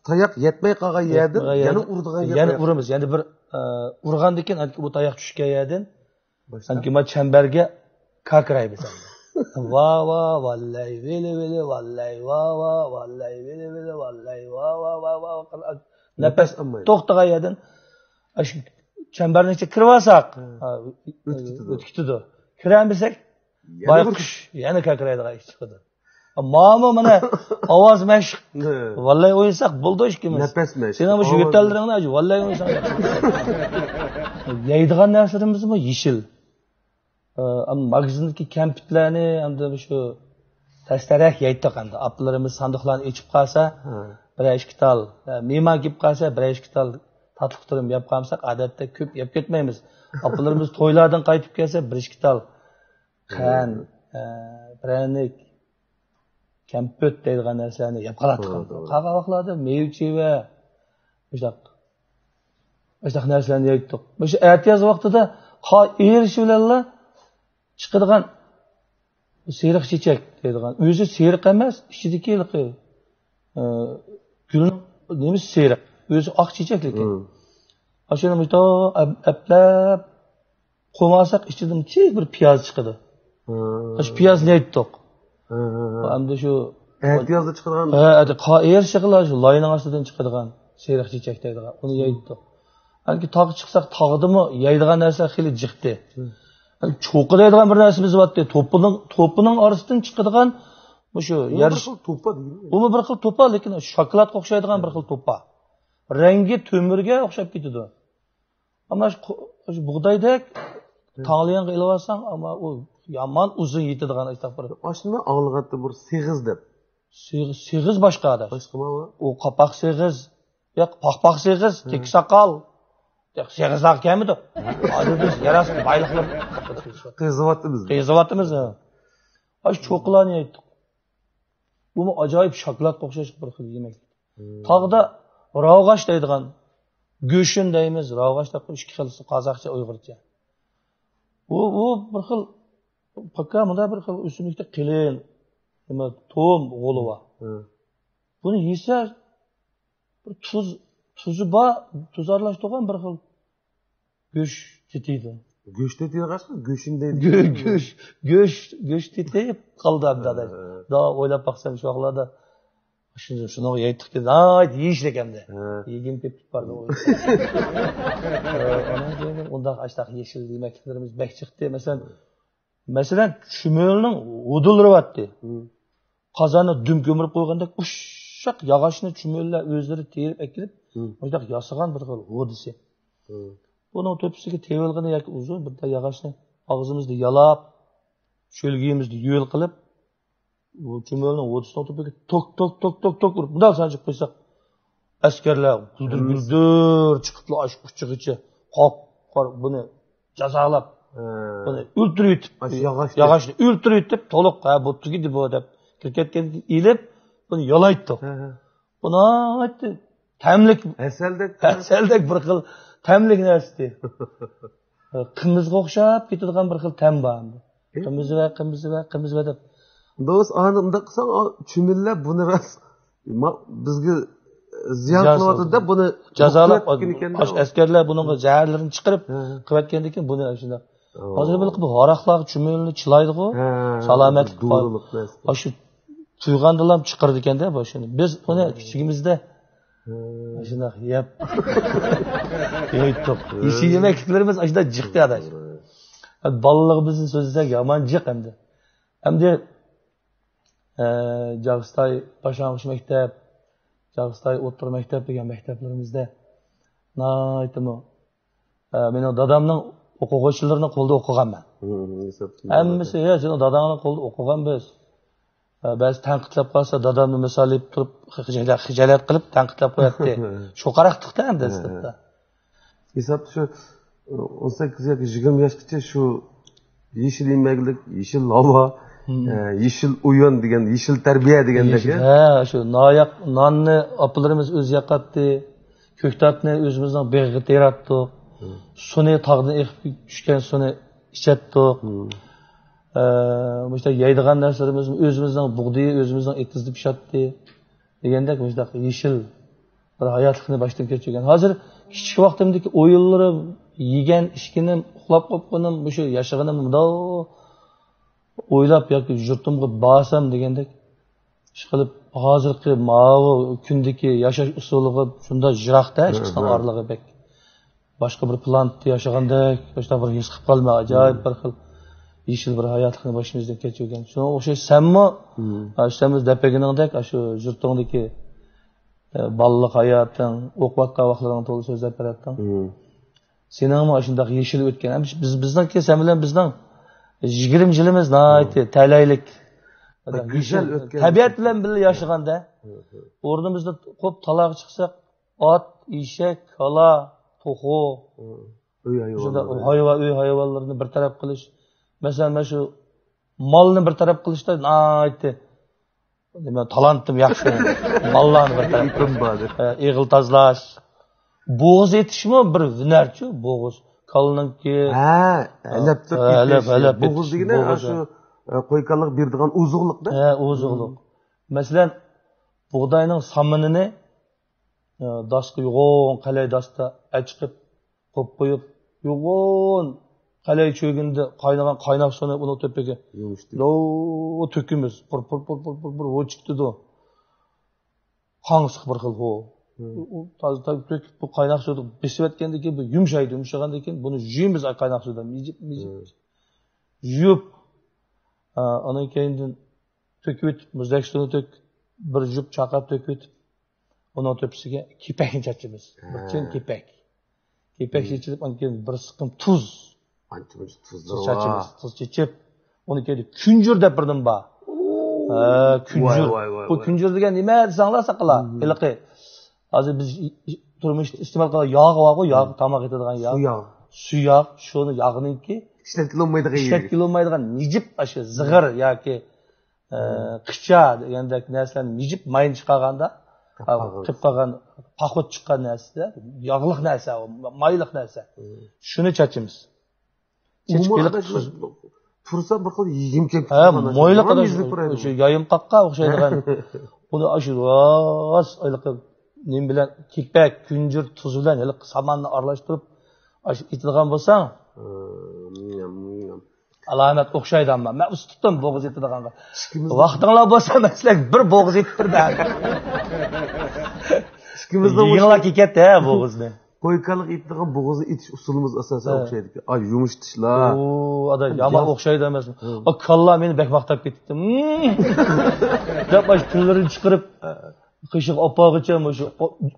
تاياق يەتمەي قالغان يەردىن يەتمەي قالغان يەنە يەردىن ئۇرىدىغان يەنە يەر. ئۇرىمىز. يەنە بىر، ئە، ئۇرغاندىن كېيىن، ئانكى بۇ تاياق چۈشكەن يەردىن، باشلاپ. ئانكى ما چەمبەرگە كاكىرايمىز. ۋا، ۋا، ۋاللەي، ۋىلى، ۋىلى، ۋاللەي، ۋا، ۋا، ۋاللەي، ۋىلى، ۋىلى، ۋاللەي، ۋا، ۋا، ۋا، ۋا، ۋا. نەپەس ئالمايدۇ. توختىغان يەردىن، ئاشۇ چەمبەرنىڭ ئىچىگە كىرىۋالساق، ھە. ھە، ئۆتۈپ كېتىدۇ. ئۆتۈپ كېتىدۇ. كىرەلمىسەك، يەنە بىر بايقۇش يەنە كەكرەيدىغان ئىش چىقىدۇ. ماما مانا ئاۋاز مەشىق. ھە. ۋاللاي ئوينىساق بولدى ئىككىمىز. نەپەس مەشىق. سېنىڭ مۇشۇ ئاۋاز يۆتەللىرىڭنى ۋاللاي ئوينىساڭ. يەيدىغان نەرسىلىرىمىزمۇ يېشىل. ئە، ئەمما ماگىزىندىكى كەمپۈتلەرنى ئەمدى شۇ تەستەرەك يەيتتۇق ئەمدى. ئاپىلىرىمىز ساندۇقلارنى ئېچىپ قالسا، ھە. بىرەر ئىككى تال، ئە، مېھمان كېلىپ قالسا، بىرەر ئىككى تال تاتلىق تۈرۈم يەپ قالمىساق، ئادەتتە كۆپ يەپ كەتمەيمىز. ئاپىلىرىمىز تويلاردىن قايتىپ كەلسە، بىر ئىككى تال قەنت، ھە. ئە، پىرەنىك، كەمپۈت دەيدىغان نەرسىلەرنى يەپ قالاتتۇق. توغرا، توغرا. قالغان ۋاقىتلاردا مېۋە-چېۋە، مۇشۇنداق، مۇشۇنداق نەرسىلەرنى يەيتتۇق. مۇشۇ ئەتىياز ۋاقتىدا قار ئېرىشىش بىلەنلا چىقىدىغان سېرىق چېچەك دەيدىغان. ئۆزى سېرىق ئەمەس، ئىچىدىكى ھېلىقى، ئە، گۈلنىڭ نېمىسى سېرىق. ئۆزى ئاق چېچەك لېكىن. مم. ئاشۇنى مۇشۇنداق ئەپ-، ئەپلەپ، قومالساق ئىچىدىن كىچىك بىر پىياز چىقىدۇ. ھە. ئاشۇ پىيازنى يەيتتۇق. ھە، ھە، ھە. ئەمدى شۇ ئەتىيازدا چىقىدىغان. ھە، ئەتە قا-، ئېرىشىغىلا شۇ لاينىڭ ئاستىدىن چىقىدىغان سېرىق چېچەك دەيدىغان. ئۇنى يەيتتۇق. ئەنكى تاغقا چىقساق، تاغدىمۇ يەيدىغان نەرسە خېلى جىقتى. ھە. ئەنكى چوقا دەيدىغان بىر نەرسىمىز بارتتى. توپىنىڭ، توپىنىڭ ئارىسىدىن چىقىدىغان مۇشۇ ئۇمۇ يەر بىر خىل توپا دېگىنى. ئۇمۇ بىر خىل توپا، لېكىن شاكىلاتقا ئوخشايدىغان بىر خىل توپا. رەڭگى تۆمۈرگە ئوخشاپ كېتىدۇ. ئەمما شۇ قو-، شۇ بۇغدايدەك ھە. تاڭلىيىڭغا ئېلىۋالساڭ، ئەمما ئۇ يامان ئۇزۇن يېتىدىغان ئاشۇنداق بىر. ئاشۇنى ئاڭلىغانتى بىر سېغىز دەپ. سېغىز، سېغىز باشقا ئاداش. باشقىمۇ؟ ئۇ قاپاق سېغىز، ياق، پاقپاق سېغىز، ھە. تېكى ساقال. ياق، سېغىزلارغا كەلمىدۇق. ھازىر بىز يەر ئاستى بايلىقلىرىنى قېزىۋاتىمىز. قېزىۋاتىمىز، ھە. ئاشۇ چوقىلارنى يەيتتۇق. بۇمۇ ئاجايىپ شاكىلاتقا ئوخشاش بىر خىل يېمەك. مم. تاغدا راۋغاش دەيدىغان، گۆشۈن دەيمىز، راۋغاش دەپ ئىككى خىلسى قازاقچە، ئۇيغۇرچە. بۇ، بۇ بىر خىل، پاكا مۇنداق بىر خىل ئۆسۈملۈكتە قېلىن، نېمە، توم غولى بار. مم. بۇنى يېسە، بىر تۇز، تۇزى بار، تۇز ئارىلاشتۇرغان بىر خىل گۆش تېتىيدۇ. گۆش تېتىيدىغاچقا، گۆشۈن دەيدۇ. گۆ-، گۆش، گۆش، گۆش تېتىيىپ قالدى ئەمدى ئاداش. ھە. دا ئويلاپ باقسام شۇ ۋاقىتلاردا شۇنى، شۇنىڭغا يەيتتۇق دېدى. ھايت، يېيىشلىك ئەمدى. ھە. يېگىنى تېپىپ باردى ئۇ. ئانان كېيىن ئۇنداق ئاشتاق يېشىل يېمەكلىكلىرىمىز بەك چىقتى. مەسىلەن، مەسىلەن، چۈمۈلىنىڭ ھودۇللىرى بارتتى. ھە. قازاننى دۈم كۆمۈرۈپ قويغاندەك ئۇششاق ياغاچنى چۈمۈلىلەر ئۆزلىرى تېرىپ ئەكېلىپ، ھە. مۇشۇنداق ياسىغان بىر خىل ھودىسى. ھە. بۇنىڭ تۆپىسىگە تېۋىلغىنى ياكى ئۇزۇن بىر ياغاچنى ئاغزىمىزدا يالاپ، شۆلگىيىمىزدە يۆل قىلىپ، بۇ چۈمۈلىنىڭ ھودىسىنىڭ تۆپىگە توك، توك، توك، توك، توك ئۇرۇپ، مۇنداق سانجىپ قويساق، ئەسكەرلەر گۈلدۈر، ھەممىسى. گۈلدۈر چىقىپلا ئاشۇ ئۇچىغىچە قاپقارا بۇنى جازالاپ، ھە. بۇنى ئۆلتۈرۈۋېتىپ، ئاشۇ ياغاچنى. ياغاچنى ئۆلتۈرۈۋېتىپ، تولۇق، ھە، بۇ تۈگىدى بۇ دەپ كىرىپ كەتكەندىن كېيىن ئېلىپ، بۇنى يالايتتۇق. ھە، ھە. بۇ ناھايىتى تەملىك، ھەسەلدەك. ھەسەلدەك بىر خىل تەملىك نەرسىدى. قىمىزغا ئوخشاپ كېتىدىغان بىر خىل تەم بار ئەمدى. ئى؟ قىمىزىۋە، قىمىزىۋە، قىمىزىۋە دەپ. دوست، ئانا ئۇنداق قىلساڭ، ئا، چۈمۈلىلەر بۇنى راست، ما-، بىزگە زىيان زىيان قىلىۋاتىدۇ دەپ، بۇنى جازالاپ، يوقلاپ كەتكەن ئىكەن ئاشۇ ئەسكەرلەر بۇنىڭغا زەھەرلىرىنى چىقىرىپ، ھە. قىلىۋەتكەندىن كېيىن بۇنى ئاشۇنداق. ھازىر بۇ ھاراقلارغا چۈمۈلىنى چىلايدىغۇ، ھە، سالامەتلىك بار. دورىلىق نەرسە. ئاشۇ قۇيغاندىلا چىقىرىدىكەن-دە بۇ شۇنى. بىز ئۇنى كىچىكىمىزدە ھە. ئاشۇنداق يەپ يەيتتۇق. ھە. يېشىل يېمەكلىكلىرىمىز ئاشۇنداق جىقتى ئاداش. توغرا. بالىلىقىمىزنى سۆزلىسەك يامان جىق ئەمدى. ئەمدى، ئە، جاغىستاي باشلانغۇچ مەكتەپ، جاغىستاي ئوتتۇرا مەكتەپ دېگەن مەكتەپلىرىمىزدە ناھايىتىمۇ، ئە، مېنىڭ دادامنىڭ ئوقۇغۇچىلىرىنىڭ قولىدا ئوقۇغانمەن. ھە، ھە، ھېساب. ھەممىسى، ھە، سېنىڭ داداڭنىڭ قولىدا ئوقۇغان بىز. ئە، بەزى تەنقىدلەپ قالسا، دادامنى مىسال ئېلىپ تۇرۇپ، خىجالەت، خىجالەت قىلىپ تەنقىدلەپ قوياتتى. شۇ قاراقلىقتا ئەمدى ھە، ھە. سىنىپتا. ھېسابتا شۇ ئون سەككىز ياكى يىگىرمە ياشقىچە شۇ يېشىل يېمەكلىك، يېشىل ھاۋا، مم. ئە، يېشىل ئويۇن دېگەن، يېشىل تەربىيە دېگەندەك، يېشىل، ھە؟ ھە، شۇ ناياق ناننى ئاپىلىرىمىز ئۆزى ياقاتتى، كۆكتاتنى ئۆزىمىزنىڭ بېغىغا تېرەتتۇق، مم. سۇنى تاغدىن ئېقىپ چۈشكەن سۇنى ئىچەتتۇق. مم. ئە، مۇشۇنداق يەيدىغان نەرسىلىرىمىزمۇ ئۆزىمىزنىڭ بۇغدىيى، ئۆزىمىزنىڭ ئېتىزىدا پىشاتتى. دېگەندەك مۇشۇنداق يېشىل بىر ھاياتلىقنى باشتىن كەچۈرگەن. ھازىر كىچىك ۋاقتىمدىكى ئويۇنلىرىم، يېگەن ئىچكىنىم، ئۇخلاپ قوپقىنىم، مۇشۇ ياشىغىنىم مۇنداق ئويلاپ ياكى يۇرتۇمغا بارسام دېگەندەك ئىشقىلىپ، ھازىرقى ماۋۇ كۈندىكى ياشاش ئۇسۇلىغا شۇنداق يىراقتا، ھە، ئىككىسىنىڭ ھە. ئارىلىقى بەك. باشقا بىر پلانېتتا ياشىغاندەك، شۇنداق بىر ھېس قىلىپ قالىمەن، ئاجايىپ ھە. بىر خىل يېشىل بىر ھاياتلىقنى باشىمىزدىن كەچۈرگەن. شۇنىڭغا ئوخشاش سەنمۇ، ھە. ئاشۇ سەن دەپ بەرگىنىڭدەك، ئاشۇ يۇرتۇڭدىكى، ئە، بالىلىق ھاياتىڭ، ئوقۇۋاتقان ۋاقىتلىرىڭ توغرا سۆزلەپ بېرەتتىڭ. ھە. سېنىڭمۇ ئاشۇنداق يېشىل ئۆتكەن. ھەم بىز، بىزنىڭكى سەن بىلەن بىزنىڭ يىگىرمە يىلىمىز ناھايىتى ھە. تەلەيلىك. بەك گۈزەل ئۆتكەن. تەبىئەت بىلەن بىللە ياشىغاندا، ھە، ھە. ئورنىمىزدا قوپ تالاغا چىقساق، ئات، ئېشەك، كالا، توخۇ، ھە. ئۆي ھايۋانلىرى. شۇنداق ھايۋان، ئۆي ھايۋانلىرىنى بىر تەرەپ قىلىش. مەسىلەن، مەن شۇ مالنى بىر تەرەپ قىلىشتا ناھايىتى نېمە، تالانتىم ياخشى. ماللارنى بىر تەرەپ قىلىش. ئېغىل تازىلاش. بوغۇز ئېتىشمۇ بىر ھۈنەرچۇ، بوغۇز. كالىنىڭكى. ھە، ھەلەپ تۇرۇپ ھە، ھەلەپ، ئېتىش. ھەلەپ بوغۇز ئېتىش، دېگىنى بوغۇز، ئاشۇ، ھە. ئە، قوي كالىغا بېرىدىغان ئوزۇقلۇق-دە. ھە، ئوزۇقلۇق. مەسىلەن، بۇغداينىڭ سامىنىنى، ئە، داسقا يوغان قەلەي داستا ئەچىقىپ قويۇپ قويۇپ، يوغان قەلەي چۆگىنىدە قاينىغان قايناق سۇنى ئۇنىڭ تۆپىگە يۇمشىتىپ. لو تۆكىمىز. پۇر، پۇر، پۇر، پۇر، پۇر، پۇر، ھو چىقتىدۇ. قاڭسىق بىر خىل ھو. ھە. ئۇ، ئۇ تازا، تازا تۆكۈپ، بۇ قايناق سۇدا بېسىۋەتكەندىن كېيىن، بۇ يۇمشايدۇ. يۇمشىغاندىن كېيىن بۇنى يۇيىمىز، قايناق سۇدا مىجىپ، مىجىپ. ھە. يۇيۇپ، ئا، ئانان كېيىندىن تۆكۈۋېتىپ، مۇزدەك سۇنى تۆك، بىر جۈپ چاقاپ تۆكۈۋېتىپ، ئۇنىڭ تۆپىسىگە كېپەكنى چاچىمىز. بىر ھە. چىن كېپەك. كېپەك ھە. چېچىلىپ، ئاندىن كېيىن بىر سىقىم تۇز. ئانچە مۇنچە تۇزلىرى چاچىمىز. بار. تۇز چېچىپ، ئۇنى كېيىن كۈنجۈر دەپ بىر نېمە بار. ھە، كۈنجۈر. ۋاي، ۋاي، ۋاي، بۇ ۋاي. كۈنجۈر دېگەن نېمە دېسەڭلار ساقىلار؟ مم. ھېلىقى ھازىر بىز تۇرمۇشتا ئىستېمال قىلغان ياغ بارغۇ، ياغ، ھە. تاماق يېتىدىغان ياغ. سۇ ياغ. سۇ ياغ، شۇنى ياغنىڭكى ئىشلەتكىلى بولمايدىغان يېرى. ئىشلەتكىلى بولمايدىغان نىجىپ، ئاشۇ زىغىر ياكى ئە، قىچا دېگەندەك نەرسىلەرنى مىجىپ ماينى چىقارغاندا، قېپىپ قالغان. قېپىپ قالغان، پاخوت چىققان نەرسە، ياغلىق نەرسە، مايلىق نەرسە. مم. شۇنى چاچىمىز. چېچىپ ئۇمۇ ھېلىقى ئاداش تۇز. تۇرسا بىر خىل يېگۈم كېلىپ ھە، تۇرغان ئاشۇ. مايلىق يامان ئاداش، يېزىلىپ تۇرىدۇ. ئاشۇ يايىمقاققا ئوخشايدىغان. بۇنى ئاشۇ راست ھېلىقى نېمە بىلەن، كېپەك، كۈنجۈر، تۇز بىلەن ھېلىقى ساماننى ئارىلاشتۇرۇپ، ئاشۇ ئېتىدىغان بولساڭ، مم، يام، يام. ئالامەت ئوخشايدۇ ئەمما. مەن ئۇستىتىم بوغۇز ئېتىدىغانغا. ئىككىمىز ۋاقتىڭلار بولسا، مەن سىلەرگە بىر بوغۇز ئېتىپ بېرىمەن. ئىككىمىزنىڭ يېڭىلار كېكەتتى ھە بوغۇزنى. قوي كالىغا ئېتىدىغان بوغۇزنى ئېتىش ئۇسۇلىمىز ئاساسەن ھە. ئوخشايدىكەن. ئاي، يۇمشىتىشلار. ئۇ، ئادا، يامان ياق. ئوخشايدۇ ئەمەسمۇ. ھە. ئا، كاللا مېنى بەك ماختاپ كېتىپتۇ. مم. دەپ، ئاشۇ تىللىرىنى چىقىرىپ، قېشىغا ئاپارغىچە مۇشۇ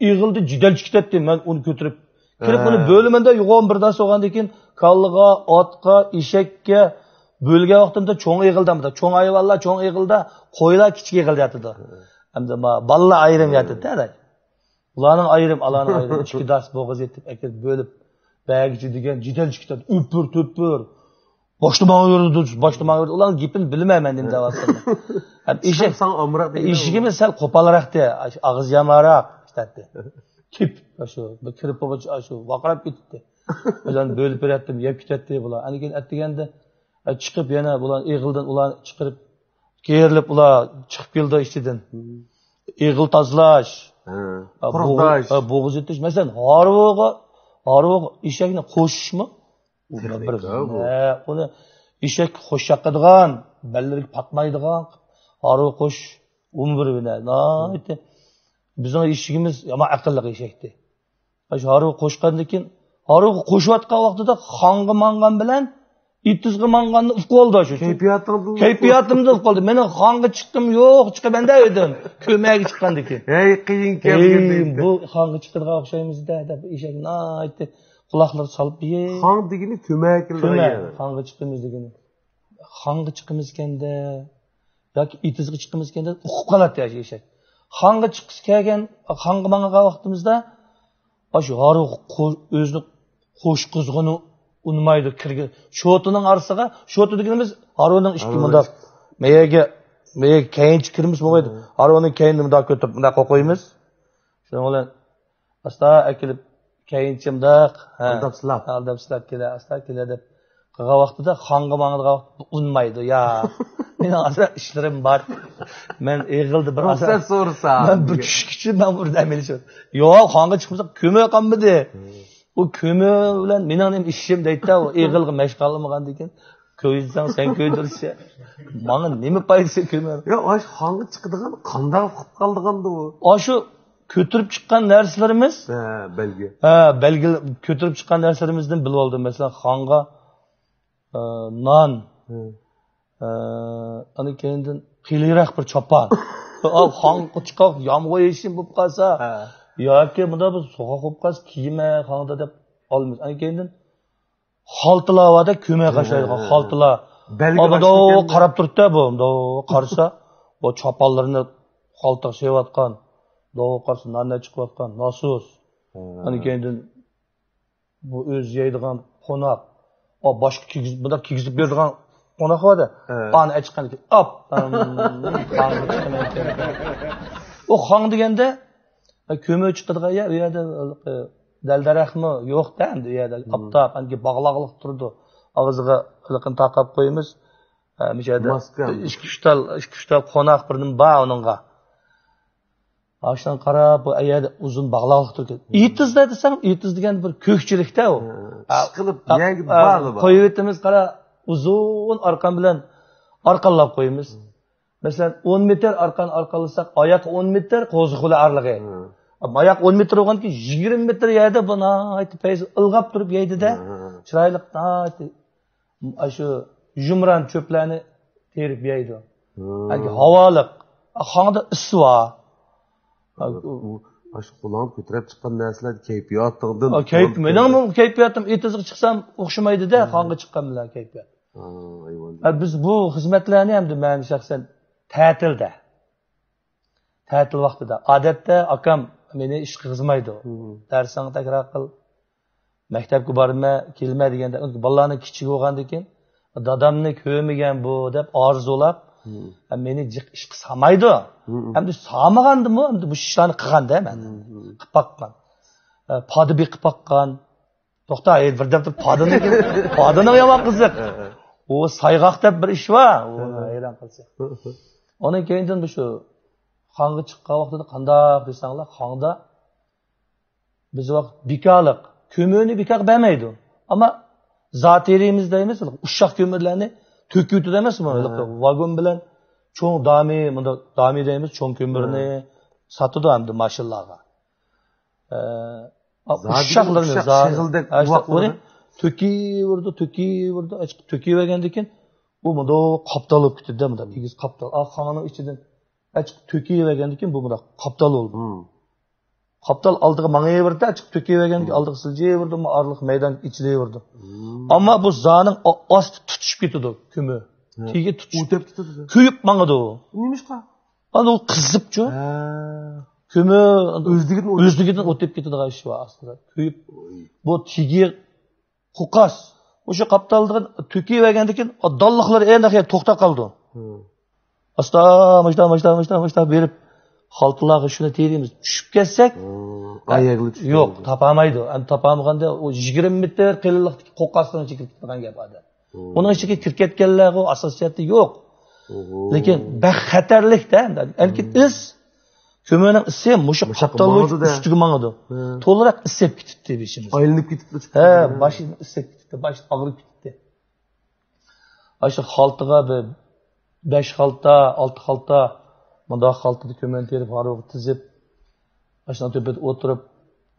ئېغىلدا جېدەل چىقىتەتتى. مەن ئۇنى كۆتۈرۈپ كىرىپ، ھە. ئۇنى بۆلىمەندە يوغان بىر داس بولغاندىن كېيىن، كاللىغا، ئاتقا، ئېشەككە بۆلگەن ۋاقتىمدا چوڭ ئېغىلدا، چوڭ ھايۋانلار چوڭ ئېغىلدا، قويلار كىچىك ئېغىلدا ياتىدۇ. ھە. ئەمدى ما-، بالىلار ئايرىم ھە. ياتىدۇ، ھە. ئۇلارنىڭ ئايرىم، ئالارنىڭ ئايرىم. ئىككى داس بوغۇز ئېتىپ، ئەكىرىپ بۆلۈپ، بەگىچە دېگەن جېدەل چىقىتەتتى، ئۆپۈر، تۆپۈر. باشتا ماڭا يۈرىدۇ، باشتا ماڭا يۈرىدۇ. ئۇلارنىڭ گېپىنى بىلمەيمەن، نېمە دەۋاتقانلىقىنى. ھەم ئېشەك، ساڭا ئامراق دېگەن ئېشىكىمىز سەل قوپالراق ئىدى، ئاغزى يامانراق ئىشلەتتى. تىپ، شۇ، بىر كىرىپ بولغاچ، شۇ ۋارقىراپ كېتەتتى. ئۆزۈڭنى بۆلۈپ بېرەتتىم، يەپ كېتەتتى بۇلار. ئاندىن كېيىن ئەتىگەندە، ئە، چىقىپ يەنە بۇلار ئېغىلدىن ئۇلارنى چىقىرىپ، كېرىلىپ ئۇلار چىقىپ كېلىدۇ ئىچىدىن. ئېغىل تازىلاش، ھە، ئە، قۇرۇقداش. بوغۇز، ئە، بوغۇز ئېتىش. مەسىلەن، ھارۋىغا، ھارۋىغا ئېشەكنى قوشۇشمۇ؟ ئۇ بىر تېخنىكا بۇ. ھە، ئۇنى ئېشەككە خوش چاقىدىغان، بەللىرىگە پاتمايدىغان، ھارۋا قوش، ئۇمۇ بىر ھۈنەر. ناھايىتى بىزنىڭ ئېشىكىمىز يامان ئەقىللىق ئېشەكتى. ئاشۇ ھارۋا قوشقاندىن كېيىن، ھارۋا قوشۇۋاتقان ۋاقتىدا خانغا ماڭغان بىلەن ئېتىزغا ماڭغاننى ئۇقۇۋالدى شۇ. كەيپىياتىڭدىن كەيپىياتىمدىن ئۇقۇۋالدى. مېنىڭ خانغا چىققۇم يوق، چىقىمەن دەۋىدىم. كۆمەگە چىققاندىن كېيىن. ھەي، قىيىن كەلگەن ھەي، دەيدۇ. بۇ خانغا چىقىدىغان ئوخشايمىز-دە، دەپ ئېشەك ناھايىتى قۇلاقلىرى سالىپ، يە. خاڭ دېگىنى كۆمەگە كېلىدىغان كۆمە، يەر. خاڭغا چىقىمىز دېگىنى. خاڭغا چىقىمىزكەن-دە، ياكى ئېتىزغا چىقىمىزكەن-دە، ئۇقۇپ قالاتتى ئاشۇ ئېشەك. خاڭغا چىققۇسى كەلگەن، خاڭغا ماڭغان ۋاقتىمىزدا، ئاشۇ ھارۋىغا قو-، ئۆزىنى قوشقۇزغىنى ئۇنىمايدۇ، كىرگەن. شوتىنىڭ ئارىسىغا، شوتا دېگىنىمىز ھارۋىنىڭ ئىككى ھارۋىنىڭ مۇنداق، ئىككى. مەيەگە، مەيەگە كەينىچە كىرمىسە بولمايدۇ. ھە. ھارۋىنىڭ كەينىنى مۇنداق كۆتۈرۈپ، مۇنداق قويۇپ قويىمىز. شۇنىڭ بىلەن ئاستا ئەكېلىپ، كەينىچە مۇنداق، ھە، ئالداپ سىلاپ. ئالداپ سىلاپ كېلە، ئاستا كېلە دەپ قىلغان ۋاقتىدا خاڭغا ماڭىدىغان ۋاقىت ئۇنىمايدۇ. يا، مېنىڭ ئازراق ئىشلىرىم بار. مەن ئېغىلدا بىر رۇخسەت سورىسا. مەن بىر چۈشكىچە مەن بۇردا ئەمەلىي شۇ. يوق، خاڭغا چىقمىساق كۆمۈۋ قالمىدى. ھىم. ئۇ كۆمۈۋ بىلەن مېنىڭ نېمە ئىشىم دەيدىدە، ئۇ ئېغىلغا مەشىق قىلمىغاندىن كېيىن. كۆيدۈرسەڭ سەن كۆيدۈرسە، ماڭا نېمە پايدىسى كۆيمەي؟ يا، ئاشۇ خانغا چىقىدىغان قانداق قىلىپ قالىدىغاندۇ ئۇ؟ ئاشۇ كۆتۈرۈپ چىققان نەرسىلىرىمىز، ھە، بەلگە. ھە، بەلگە، كۆتۈرۈپ چىققان نەرسىلىرىمىزدىن بىلىۋالدىم. مەسىلەن، خانغا، ئە، نان، ھە. ئە، ئاندىن كېيىندىن قېلىنراق بىر چاپان. ئا، خانغا چىقاپ يامغۇر يېشىم بولۇپ قالسا، ھە. ياكى مۇنداق بىر سوغۇق بولۇپ قالسا، كىيمە خاندا دەپ ئالىمىز. ئاندىن كېيىندىن خالتىلار بار-دە، كۆمەي قاشلايدىغان ھە. خالتىلار. بەلگە ئا، مۇنداق قاراشتىكەن. قاراپ تۇرۇپتۇ بۇ، مۇنداق قارىسا، بۇ چاپانلىرىنى خالتىغا سېلىۋاتقان، مۇنداق قارىسا، نان چىقىۋاتقان، ناسۇس. ھە. ئاندىن كېيىندىن بۇ ئۆزى يەيدىغان قوناق، ئا، باشقا كىيگۈز-، بۇنداق كىيگۈزۈپ بېرىدىغان قوناق بار-دە. ھە. ئانى ئەچىققاندىن كېيىن، ئاپ، ئام، قانغا چىقىمەن. ئۇ خاڭ دېگەندە، ئە، كۆمۈر چىقىدىغان يەر، ئۇ يەردە، ئە، دەل-دەرەخمۇ يوق-دە، ئەمدى ئۇ يەردە مم. ئاپتاپ، ئانكى باغلاقلىق تۇرىدۇ. ئاغزىغا ھېلىقىنى تاقاپ قويىمىز. ئە، مۇشۇ يەردە ماسكا. ئىككى، ئۈچ تال، ئىككى، ئۈچ تال قوناق بىردىن بار ئۇنىڭغا. ئاشۇنىڭغا قاراپ، بۇ ئەيەردە ئۇزۇن باغلاقلىق تۇرىدۇ. مم. ئېتىزدا دېسەڭ، ئېتىز دېگەن بىر كۆكچىلىكتە ئۇ. ھە، ئا-، ئىشقىلىپ، ئا-، يەرگە ئا-، بارلا بار. قويۇۋېتىمىز، قارا، ئۇزۇن ئارقان بىلەن ئارقانلاپ قويىمىز. مم. مەسىلەن، ئون مېتىر ئارقان ئارقانلىساق، ئاياق ئون مېتىر، قوزۇخۇلى ئارىلىقى. مم. ئاياق ئون مېتىر بولغاندىكىن، يىگىرمە مېتىر يەردە بۇ ناھايىتى پەيزى ئىلغاپ تۇرۇپ يەيدۇ-دە. مم. چىرايلىق، ناھايىتى ئاشۇ يۇمران چۆپلەرنى تېرىپ يەيدۇ. مم. يەنى ھاۋالىق. خاڭدا ئىسسىۋا. ئۇ، ئاشۇ قولۇڭغا كۆتۈرۈپ چىققان نەرسىلەر كەيپىياتىڭدىن ئا، كەيپ-، مېنىڭمۇ كەيپىياتىم ئېتىزغا چىقسام ئوخشىمايدۇ-دە، مم. خاڭغا چىققان بىلەن كەيپىيات. ھا، ئەيۋان. ئە، بىز بۇ خىزمەتلەرنى ئەمدى مەن شەخسەن تەتىلدە، تەتىل ۋاقتىدا. ئادەتتە ئاكام مېنى ئىشقا قىزمايدۇ. مم. دەرسىڭنى تەكرار قىل، مەكتەپكە بارما، كەلمە دېگەندە، بالىلارنىڭ كىچىكى بولغاندىكىن، دادامنى كۆرمىگەن بۇ دەپ ئارزۇلاپ، مم. مېنى جىق ئىشقا سالمايدۇ. مم. ئەمدى سالمىغاندىمۇ، ئەمدى بۇ ئىشلارنى قىلغاندا مەن. مم. قىلىپ باققان. پادا بېقىپ باققان. توختا، ئەي، بىر دەپتە پادىنىڭ، پادىنىڭ يامان قىزىق. ھە، ھە. ئۇ سايغاق دەپ بىر ئىش بار. ئۇ ھە، ھە. ھەيران قالسا. ھە، ھە. ئۇنىڭ كەينىدىن بۇ شۇ خاڭغا چىققان ۋاقتىدا قانداق دېسەڭلار، خاڭدا بىز ۋاقىت بىكارلىق، كۆمۈرنى بىكارغا بەرمەيدۇ. ئەمما زاتېرىيىمىز دەيمىز، ئۇششاق كۆمۈرلەرنى تۆكۈۋېتىدۇ ئەمەسمۇ؟ ھە. ۋاگون بىلەن چوڭ دامى، مۇنداق دامى دەيمىز، چوڭ كۆمۈرنى ھە. ساتىدۇ ئەمدى ماشىنىلارغا. ئە، ئۇششاقلىرىنى، ئۇششاق زا-، شېغىلدەك ئە، ئۇششاق ئۇۋاقلىرىنى ئۇنى تۆكۈۋېرىدۇ، تۆكۈۋېرىدۇ، ئەچ-، تۆكۈۋەرگەندىن كېيىن، ئۇ مۇنداق قاپتال بولۇپ كېتىدۇ، مۇنداق ئېگىز قاپتال. ئا، خاڭنىڭ ئىچىدىن ئەچىقىپ تۆكۈۋەرگەندىن كېيىن، بۇ مۇنداق قاپتال بولىدۇ. مم. قاپتال ئالدىغا ماڭىۋېرىدۇ، ئەچىقىپ تۆكۈۋەرگەندىن كېيىن، مم. ئالدىغا سىلجىۋېرىدۇ، ئارىلىق مەيدان ئېچىلىۋېرىدۇ. مم. ئەمما بۇ زانىڭ ئا-، ئاستى تۇتىشىپ كېتىدۇ، كۆمۈر. ھە. تېگى تۇتۇشۇپ ئۆتۈپ كېتىدۇ. كۆيۈپ ماڭىدۇ. نېمىشقا؟ ئانا ئۇ قىزىپچۇ. ھە. كۆمۈر ئۆزلۈكىدىن ئۆزلۈكىدىن ئۆتۈپ كېتىدىغان ئىش بار ئاستىدا. كۆيۈپ. ئوي. بۇ تېگى قوقاس. مۇشۇ قاپتالدىن تۆكۈۋەرگەندىن كېيىن دانلىقلىرى ئەنە توختاپ قالىدۇ. ھە. ئاستا، ماشتا، ماشتا، ماشتا، ماشتا بېرىپ، خالتىلارغا شۇنى تېرىيمىز. چۈشۈپ كەتسەك، ھە، ئاياغلىق چۈشۈپ يوق، كەتتى. تاپالمايدۇ. ئەمدى تاپالمىغاندا ئۇ يىگىرمە مېتىر قېلىنلىقتىكى قوقاسنىڭ ئىچىگە كىرىپ كېتىدىغان گەپ ئادەم. ھە. ئۇنىڭ ئىچىگە كىرىپ كەتكەنلەرغۇ ئاساسىيەتتە يوق. ئوھو. لېكىن بەك خەتەرلىك-دە. ئەمدى ھە. ئىس، كۆمۈرنىڭ ئىسى مۇشۇ مۇشۇ قاپتال ماڭىدۇ-دە. ئۈستىگە ماڭىدۇ. ھە. تولىراق ئىس سېپ كېتىپتۇ بېشىمىز. ئايلىنىپ كېتىپتۇ. ھە، باشىم ئىس سېپ كېتىپتۇ، باش ئاغرىپ كېتىپتۇ. ئاشۇ خالتىغا بىر بەش خالتا، ئالتە خالتا، مۇنداق خالتىدا كۆمۈرنى تېرىپ، ھارۋىغا تىزىپ، ئاشۇنىڭ تۆپىدە ئولتۇرۇپ،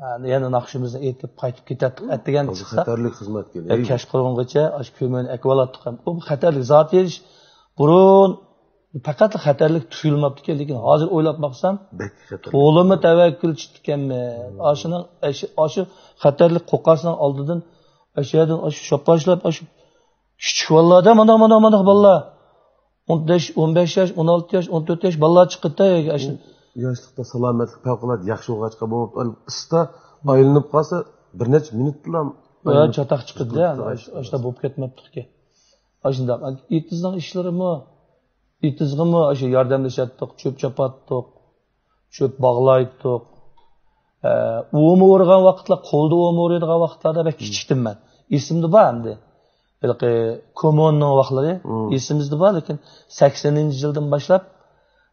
ھە، يەنە ناخشىمىزنى ئېيتىپ، قايتىپ كېتەتتۇق. ئەتىگەن چىقسا، خەتەرلىك خىزمەتكەن، ھە، ئەي. كەچقۇرۇنغىچە ئاشۇ كۆمۈرنى ئەكىۋالاتتۇق. ئۇ خەتەرلىك زات ئېلىش بۇرۇن پەقەتلا خەتەرلىك تۇيۇلماپتىكەن، لېكىن ھازىر ئويلاپ باقسام، بەك خەتەرلىك. تولىمۇ تەۋەككۈلچىكەنمىز. مم. ئاشۇنىڭ، ئاشۇ، ئاشۇ خەتەرلىك قوقاسنىڭ ئالدىدىن، ئاشۇ يەردىن، ئاشۇ شاپاشلاپ، ئاشۇ كىچىك بالىلاردا مانا، مانا، مانا بالىلار. ئون بەش، ئون بەش ياش، ئون ئالتە ياش، ئون تۆت ياش بالىلار چىقىدىدا يەرگە. ئاشۇ ياشلىقتا سالامەتلىك پەۋقۇلئاددە ياخشى بولغاچقا، بولۇپتۇ، ئىسسىدا ئايلىنىپ قالسا، بىر نەچچە مىنۇتلا ھە، ئايلىنىپ چاتاق چىقىدىدا، چىقىدىدا، ئاش-، ئاشۇنداق بولۇپ كەتمەپتۇقكى. ئاشۇنداق. ئېتىزنىڭ ئىشلىرىمۇ، ئېتىزغىمۇ ئاشۇ ياردەملىشەتتۇق، چۆپ چاپاتتۇق، چۆپ باغلايتتۇق. ئە، ئۇۋا ئورىغان ۋاقىتلار، قولدا ئۇۋا ئورىيدىغان ۋاقىتلاردا بەك مم. كىچىكتىم مەن. ئېسىمدە بار ئەمدى. ھېلىقى كوممۇننىڭ ۋاقىتلىرى مم. ئېسىمىزدە بار، لېكىن سەكسىنىنچى يىلدىن باشلاپ،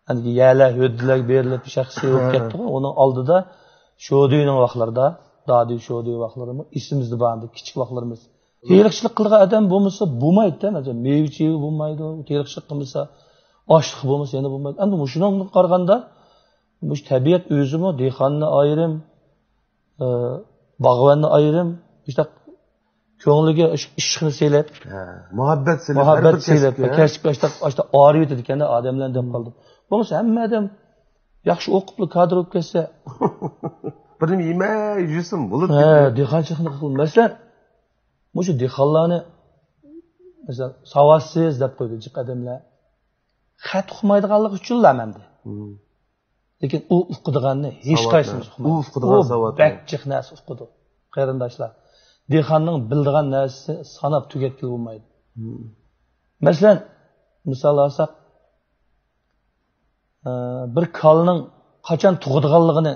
ئەمدى يەرلەر ھۆددىلەرگە بېرىلىپ، شەخسىي بولۇپ ھە. كەتتىغۇ. ئۇنىڭ ئالدىدا شودىنىڭ ۋاقىتلىرىدا، دادۈي شودى ۋاقىتلىرىمۇ ئېسىمىزدە بار ئەمدى، كىچىك ۋاقىتلىرىمىز. تېرىقچىلىق قىلىدىغان ئادەم بولمىسا بولمايدۇ، مەسىلەن، مېۋە چېۋە بولمايدۇ، تېرىقچىلىق قىلمىسا ئاشلىق بولمىسا يەنە بولمايدۇ. ئەمدى مۇشۇنىڭغا قارىغاندا، مۇشۇ تەبىئەت ئۆزىمۇ دېھقاننى ئايرىم، ئى، باغۋەننى ئايرىم، مۇشۇنداق كۆڭلىگە ئىش-، ئىشقنى سېلىپ، ھە، مۇھەببەت سېلىپ، ھەر مۇھەببەت بىر سېلىپ، كەسىپكە. كەسىپ ئاشتاق، ئاشتاق ئايرىۋېتىدىكەن-دە ئادەملەرنى دەپ قالدىم. بولمىسا ھەممە ئادەم ياخشى ئوقۇپلا كادىر بولۇپ كەتسە. بىر نېمە يېمەي يۈرسۇن، بولىدۇ. ھە، دېھقانچىلىقنى قىل. مەسىلەن، مۇشۇ دېھقانلارنى، مەسىلەن، ساۋاتسىز دەپ قويدى جىق ئادەملەر. خەت ئۇقمايدىغانلىقى ئۈچۈنلا مەندە. مم. لېكىن ئۇ ئۇقىدىغاننى ھېچ ساۋاتنى. قايسىمىز ئۇقمايمىز. ئۇ ئۇقىدىغان ئۇ ساۋاتنى. بەك جىق نەرسە ئۇقىدۇ، قېرىنداشلار. دېھقاننىڭ بىلىدىغان نەرسىسى ساناپ تۈگەتكىلى بولمايدۇ. مم. مەسىلەن، مىسال ئالساق، ئە، بىر كالىنىڭ قاچان تۇغىدىغانلىقىنى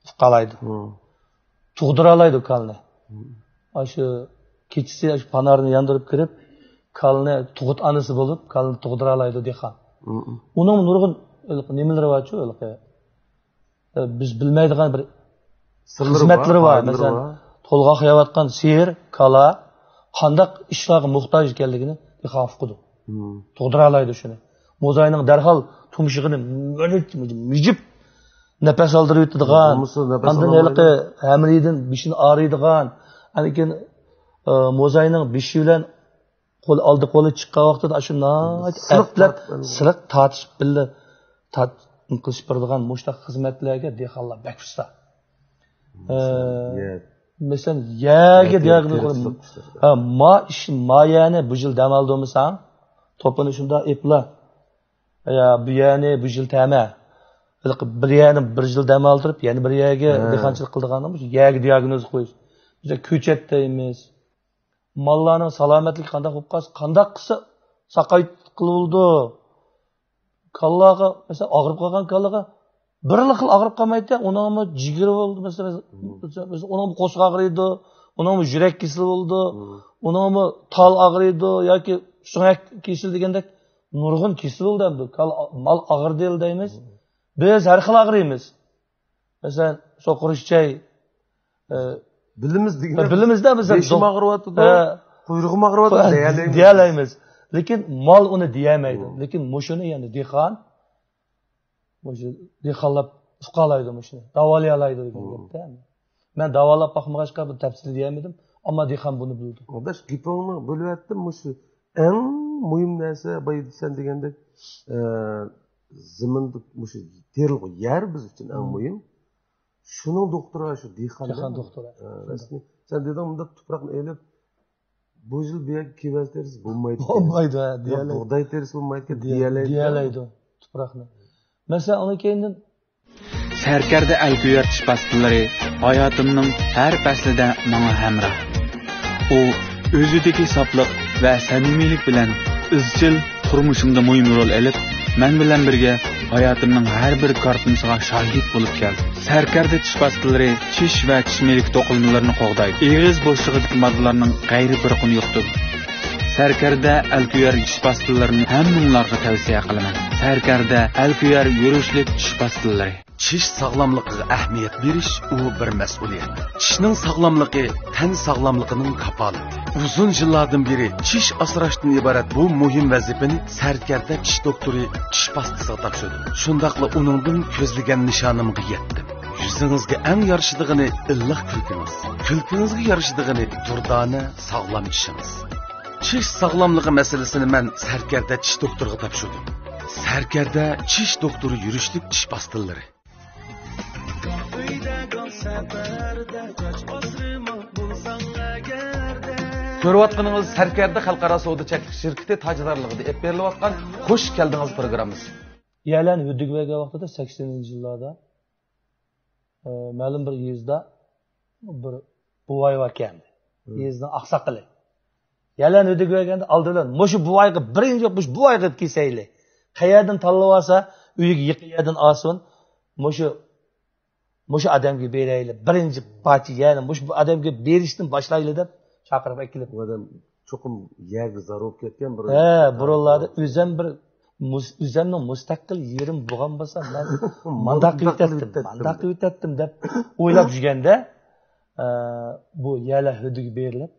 ئۇقالايدۇ. مم. تۇغدۇرالايدۇ كالىنى. مم. ئاشۇ كېچىسى ئاشۇ پانارنى ياندۇرۇپ كىرىپ، كالىنى تۇغۇت ئانىسى بولۇپ، كالىنى تۇغدۇرالايدۇ دېھقان. مم. ئۇنىڭ نۇرغۇن ھېلىقى نېمىلىرى بارچۇ، ھېلىقى، ئە، بىز بىلمەيدىغان بىر سىرلىرى بار، خىزمەتلىرى بار. پايدىلىرى مەسىلەن، بار. تولغاق يەۋاتقان سىيىر، كالا قانداق ئىشلارغا موھتاج ئىكەنلىكىنى دېھقان ئۇقىدۇ. مم. تۇغدۇرالايدۇ شۇنى. موزاينىڭ دەرھال تۇمشۇقىنى مۈرۈت-، مىجىپ نەپەس ئالدۇرۇۋېتىدىغان، بولمىسا نەپەس ئاندىن ئالالمايدۇ. ھېلىقى ھەمرىيدىن بېشىنى ئاغرىيدىغان، ئاندىن كېيىن، ئە، موزاينىڭ بېشى بىلەن قول، ئالدى قولى چىققان ۋاقتىدا ئاشۇ ناھايىتى سىلىق ئەپلەپ، تارتىپ، سىلىق تارتىشىپ بىللە تارت-، قىلىشىپ بېرىدىغان مۇشۇنداق خىزمەتلەرگە دېھقانلار بەك ئۇستا. ئە، يەر. مەسىلەن، يەرگە يەر دىياگنوز تېرىقچىلىق قويۇپ، ئۇستا. ھە، ما ئىش، ما يەرنى بۇ يىل دەم ئالدۇرمىساڭ، توپىنى شۇنداق ئېپلا، يا بۇ يەرنى بۇ يىل تەمە. ھېلىقى بىر يەرنى بىر يىل دەم ئالدۇرۇپ، يەنە بىر يەرگە ھە. دېھقانچىلىق قىلىدىغان، مۇشۇ يەرگە دىياگنوز قويۇش. بىزدە كۆچەت دەيمىز. ماللارنىڭ سالامەتلىكى قانداق بولۇپ قالسا، قانداق قىلسا ساقايتقىلى بولىدۇ؟ كالىلارغا، مەسىلەن، ئاغرىپ قالغان كالىلارغا بىرلا خىل ئاغرىپ قالمايدىكەن، ئۇنىڭمۇ جىگىرى بولىدۇ، مەسىلەن، مم. مەسىلەن، ئۇنىڭمۇ قورسىقى ئاغرىيدۇ، ئۇنىڭمۇ يۈرەك كېسىلى بولىدۇ، مم. ئۇنىڭمۇ تال ئاغرىيدۇ ياكى سۆڭەك كېسىلى دېگەندەك نۇرغۇن كېسىل بولىدۇ ئەمدى. كال-، مال ئاغرىدى دەيمىز. مم. بىز ھەر خىل ئاغرىيمىز. مەسىلەن، سوقۇرۇش چاي، ئە، بىلىمىز دېگەن، بىلىمىزدە بىز بېشىم دوخ-، ئاغرىۋاتىدۇ، ھە. قۇيرۇقۇم ئاغرىۋاتىدۇ دېيەلەيمىز. دېيەلەيمىز. لېكىن مال ئۇنى دېيەلمەيدۇ. مم. لېكىن مۇشۇنى يەنە دېھقان، مۇشۇ دېھقانلار ئۇقالايدۇ مۇشۇنى، داۋالىيالايدۇ دېگەن مم. گەپتە. مەن داۋالاپ باقمىغاچقا بۇ تەپسىلىي دېيەلمىدىم، ئەمما دېھقان بۇنى بىلىدۇ. ئاداش، گېپىڭنى بۆلۈۋەتتىم، مۇشۇ ئەڭ مۇھىم نەرسە، بايا سەن دېگەندەك، ئە، زېمىندا مۇشۇ تېرىلغۇ يەر بىز ئۈچۈن ئەڭ مم. مۇھىم. شۇنىڭ دوختۇرى شۇ دېھقان دېھقان دوختۇرى. ئە، شۇنداق. رەسمىي. سەن دېدىڭ، مۇنداق تۇپراقنى ئېلىپ، بۇ يىل بۇ يەرگە كېۋەز تېرىسا بولمايدىكەن. بولمايدۇ، ھە، يا دېيەلەيدۇ. بۇغداي تېرىسا بولمايدىكەن، دېيە-، دېيەلەيدۇ. دېيەلەيدۇ تۇپراقنى. مەسىلەن، ئۇنىڭ كەينىدىن سەركەردە ئەلكۆيەر چىش پاستىلىرى ھاياتىمنىڭ ھەر پەسلىدە ماڭا ھەمراھ. ئۇ ئۆزىدىكى ساپلىق ۋە سەمىمىيلىك بىلەن ئىزچىل تۇرمۇشۇمدا مۇھىم رول ئېلىپ، مەن بىلەن بىرگە ھاياتىمنىڭ ھەر بىر كارتىنىسىغا شاھىت بولۇپ كەلدى. سەركەردە چىش پاستىلىرى چىش ۋە چىش مىلىكى توقۇلمىلىرىنى قوغدايدۇ. ئېغىز بوشلۇقىدىكى ماددىلارنىڭ غەيرىي پۇرىقىنى يوقىتىدۇ. سەركەردە ئەلكۆيەر چىش پاستىلىرىنى ھەممىڭلارغا تەۋسىيە قىلىمەن. سەركەردە ئەلكۆيەر يۈرۈشلۈك چىش پاستىلىرى. چىش ساغلاملىقىغا ئەھمىيەت بېرىش، ئۇ بىر مەسئۇلىيەت. چىشنىڭ ساغلاملىقى تەن ساغلاملىقىنىڭ كاپالىتى. ئۇزۇن يىللاردىن بېرى چىش ئاسراشتىن ئىبارەت بۇ مۇھىم ۋەزىپىنى سەركەردە چىش دوختۇرى چىش پاستىسىغا تاپشۇردۇم. شۇنداقلا ئۇنىڭدىن كۆزلىگەن نىشانىمغا يەتتىم. يۈزىڭىزگە ئەڭ يارىشىدىغىنى ئىللىق كۈلكىڭىز. كۈلكىڭىزگە يارىشىدىغىنى دۇردانە، ساغلام چىشىڭىز. چىش ساغلاملىقى مەسىلىسىنى مەن سەركەردە چىش دوختۇرىغا تاپشۇردۇم. سەركەردە چىش دوختۇرى يۈرۈشلۈك چىش پاستىلىرى. كۆرۈۋاتقىنىڭىز سەركەردە خەلقئارا سودا چەكلىك شىركىتى تاجدارلىقىدا ئېلىپ بېرىلىۋاتقان خۇش كەلدىڭىز پروگراممىسى. يەلەن ھۆددىگە بەرگەن ۋاقتىدا سەكسىنىنچى يىللاردا، ئە، مەلۇم بىر يېزىدا بىر بوۋاي باركەن. مم. يېزىنىڭ ئاقساقىلى. يەلەن ھۆددىگە بەرگەندە ئالدى بىلەن مۇشۇ بوۋايغا بىرىنچى، مۇشۇ بوۋايغا كېسەيلى. قەيەردىن تاللىۋالسا، ئۆيىگە يېقىن يەردىن ئالسۇن. مۇشۇ، مۇشۇ ئادەمگە بېرەيلى. بىرىنچى پارچە يەرنى مۇشۇ ئادەمگە بېرىشتىن باشلايلى دەپ چاقىرىپ ئەكېلىپ. بۇ ئادەم چوقۇم يەرگە زار بولۇپ كەتكەن بىر ھە، بۇرۇنلاردا ئۆزەم بىر مۇس-، ئۆزەمنىڭ مۇستەقىل يېرىم بولغان بولسا، مەن مانداق قىلىۋېتەتتىم، مانداق قىلىۋېتەتتىم دەپ ئويلاپ يۈرگەندە، ئە، بۇ يەرلەر ھۆددىگە بېرىلىپ،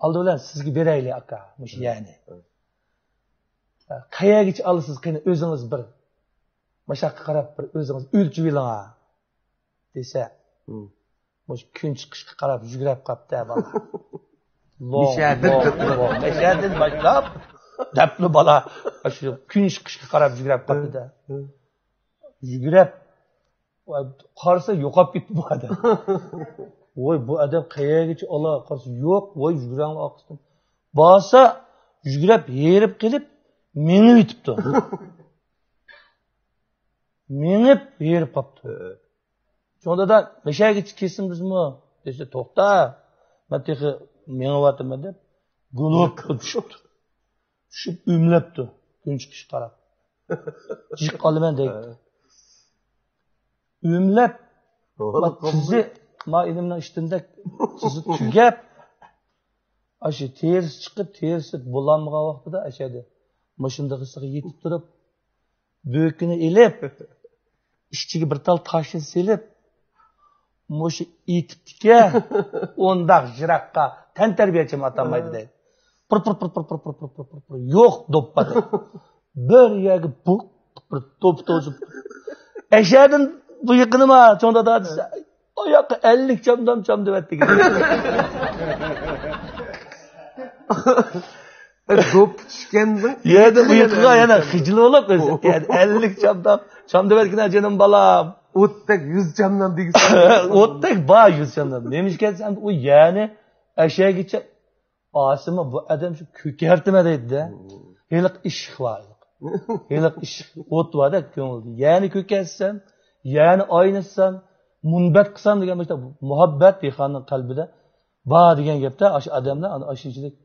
ئالدى بىلەن سىزگە بېرەيلى، ئاكا، مۇشۇ يەرنى. قەيەرگىچە ئالىسىز، قېنى ئۆزىڭىز بىر ماشاققا قاراپ بىر ئۆزىڭىز ئۆلچىۋېلىڭ، دېسە، مۇشۇ كۈن چىقىشقا قاراپ يۈگرەپ قاپتۇ بالا. لوڭ، مىشەدىن لوڭ، لوڭ. مىشەدىن باشلاپ دەپلا بالا شۇ كۈن چىقىشقا قاراپ يۈگرەپ قاپتۇ-دە. يۈگرەپ قارىسا يوقاپ كېتىپتۇ بۇ ئادەم. ۋاي، بۇ ئادەم قەيەرگىچە ئالا قارىسا يوق، ۋاي، يۈگرەڭلار ئارقىسىدىن. بارسا يۈگرەپ ھېرىپ قېلىپ مېڭىۋېتىپتۇ. مېڭىپ ھېرىپ قاپتۇ. چوڭ دادا، مەشەگىچە كېسىمىزمۇ؟ دېسە، توختا، مەن تېخى مېڭىۋاتىمەن دەپ، گۇلۇپ چۈشۈپتۇ. چۈشۈپ ئۆملەپتۇ، كۈن چىقىشقا قاراپ. جىق ئالىمەن دەيتتى. ئۆملەپ، ما تىزى، ما ئىنىمنىڭ ئىشتىنىدەك تىزى تۈگەپ، ئاشۇ تېرىسى چىقىپ، تېرىسى بولالمىغان ۋاقتىدا ئەشەدە مۇشۇنداق يېتىپ تۇرۇپ، بۆكىنى ئېلىپ، ئىچىگە بىر تال تاشنى سېلىپ، مۇشۇ ئېتىپتىكەن، ئۇنداق يىراققا تەنتەربىيەچىمۇ ئاتالمايدۇ دەيدۇ. پۇر، پۇر، پۇر، پۇر، يوق دوپپا دەيدۇ. بىر يەرگە بۇ بىر توپ توزۇپ. ئەشەدىن بۇ يېقىنىما، چوڭ دادا دېسە، ئۇ ياققا ئەللىك چامدام چامدىۋەتتى. دوپ چۈشكەندىن يەنە ئۇيقۇغا يەنە خىجىل بولۇپ، يەنە ئەللىك چامدام چامدىۋەتكىنە جېنىم بالام. ئوتتەك يۈز چامدام دېگۈسى. ئوتتەك بار يۈز چامدام. نېمىشقا دېسەم، ئۇ يەنى ئەشەگىچە ئاسىمۇ بۇ ئادەم شۇ كۆكەرتىمە دەيدىدە. ھېلىقى ئىششىق بار. ھېلىقى ئىششىق ئوت باردەك كۆڭۈلدە. يەنى كۆكەرتسەم، يەنى ئاينىتسام، مۇنبەت قىلسام دېگەن مۇشۇنداق مۇھەببەت دېھقاننىڭ قەلبىدە بار دېگەن گەپتە، ئاشۇ ئادەملەر ئانا ئاشۇنچىلىك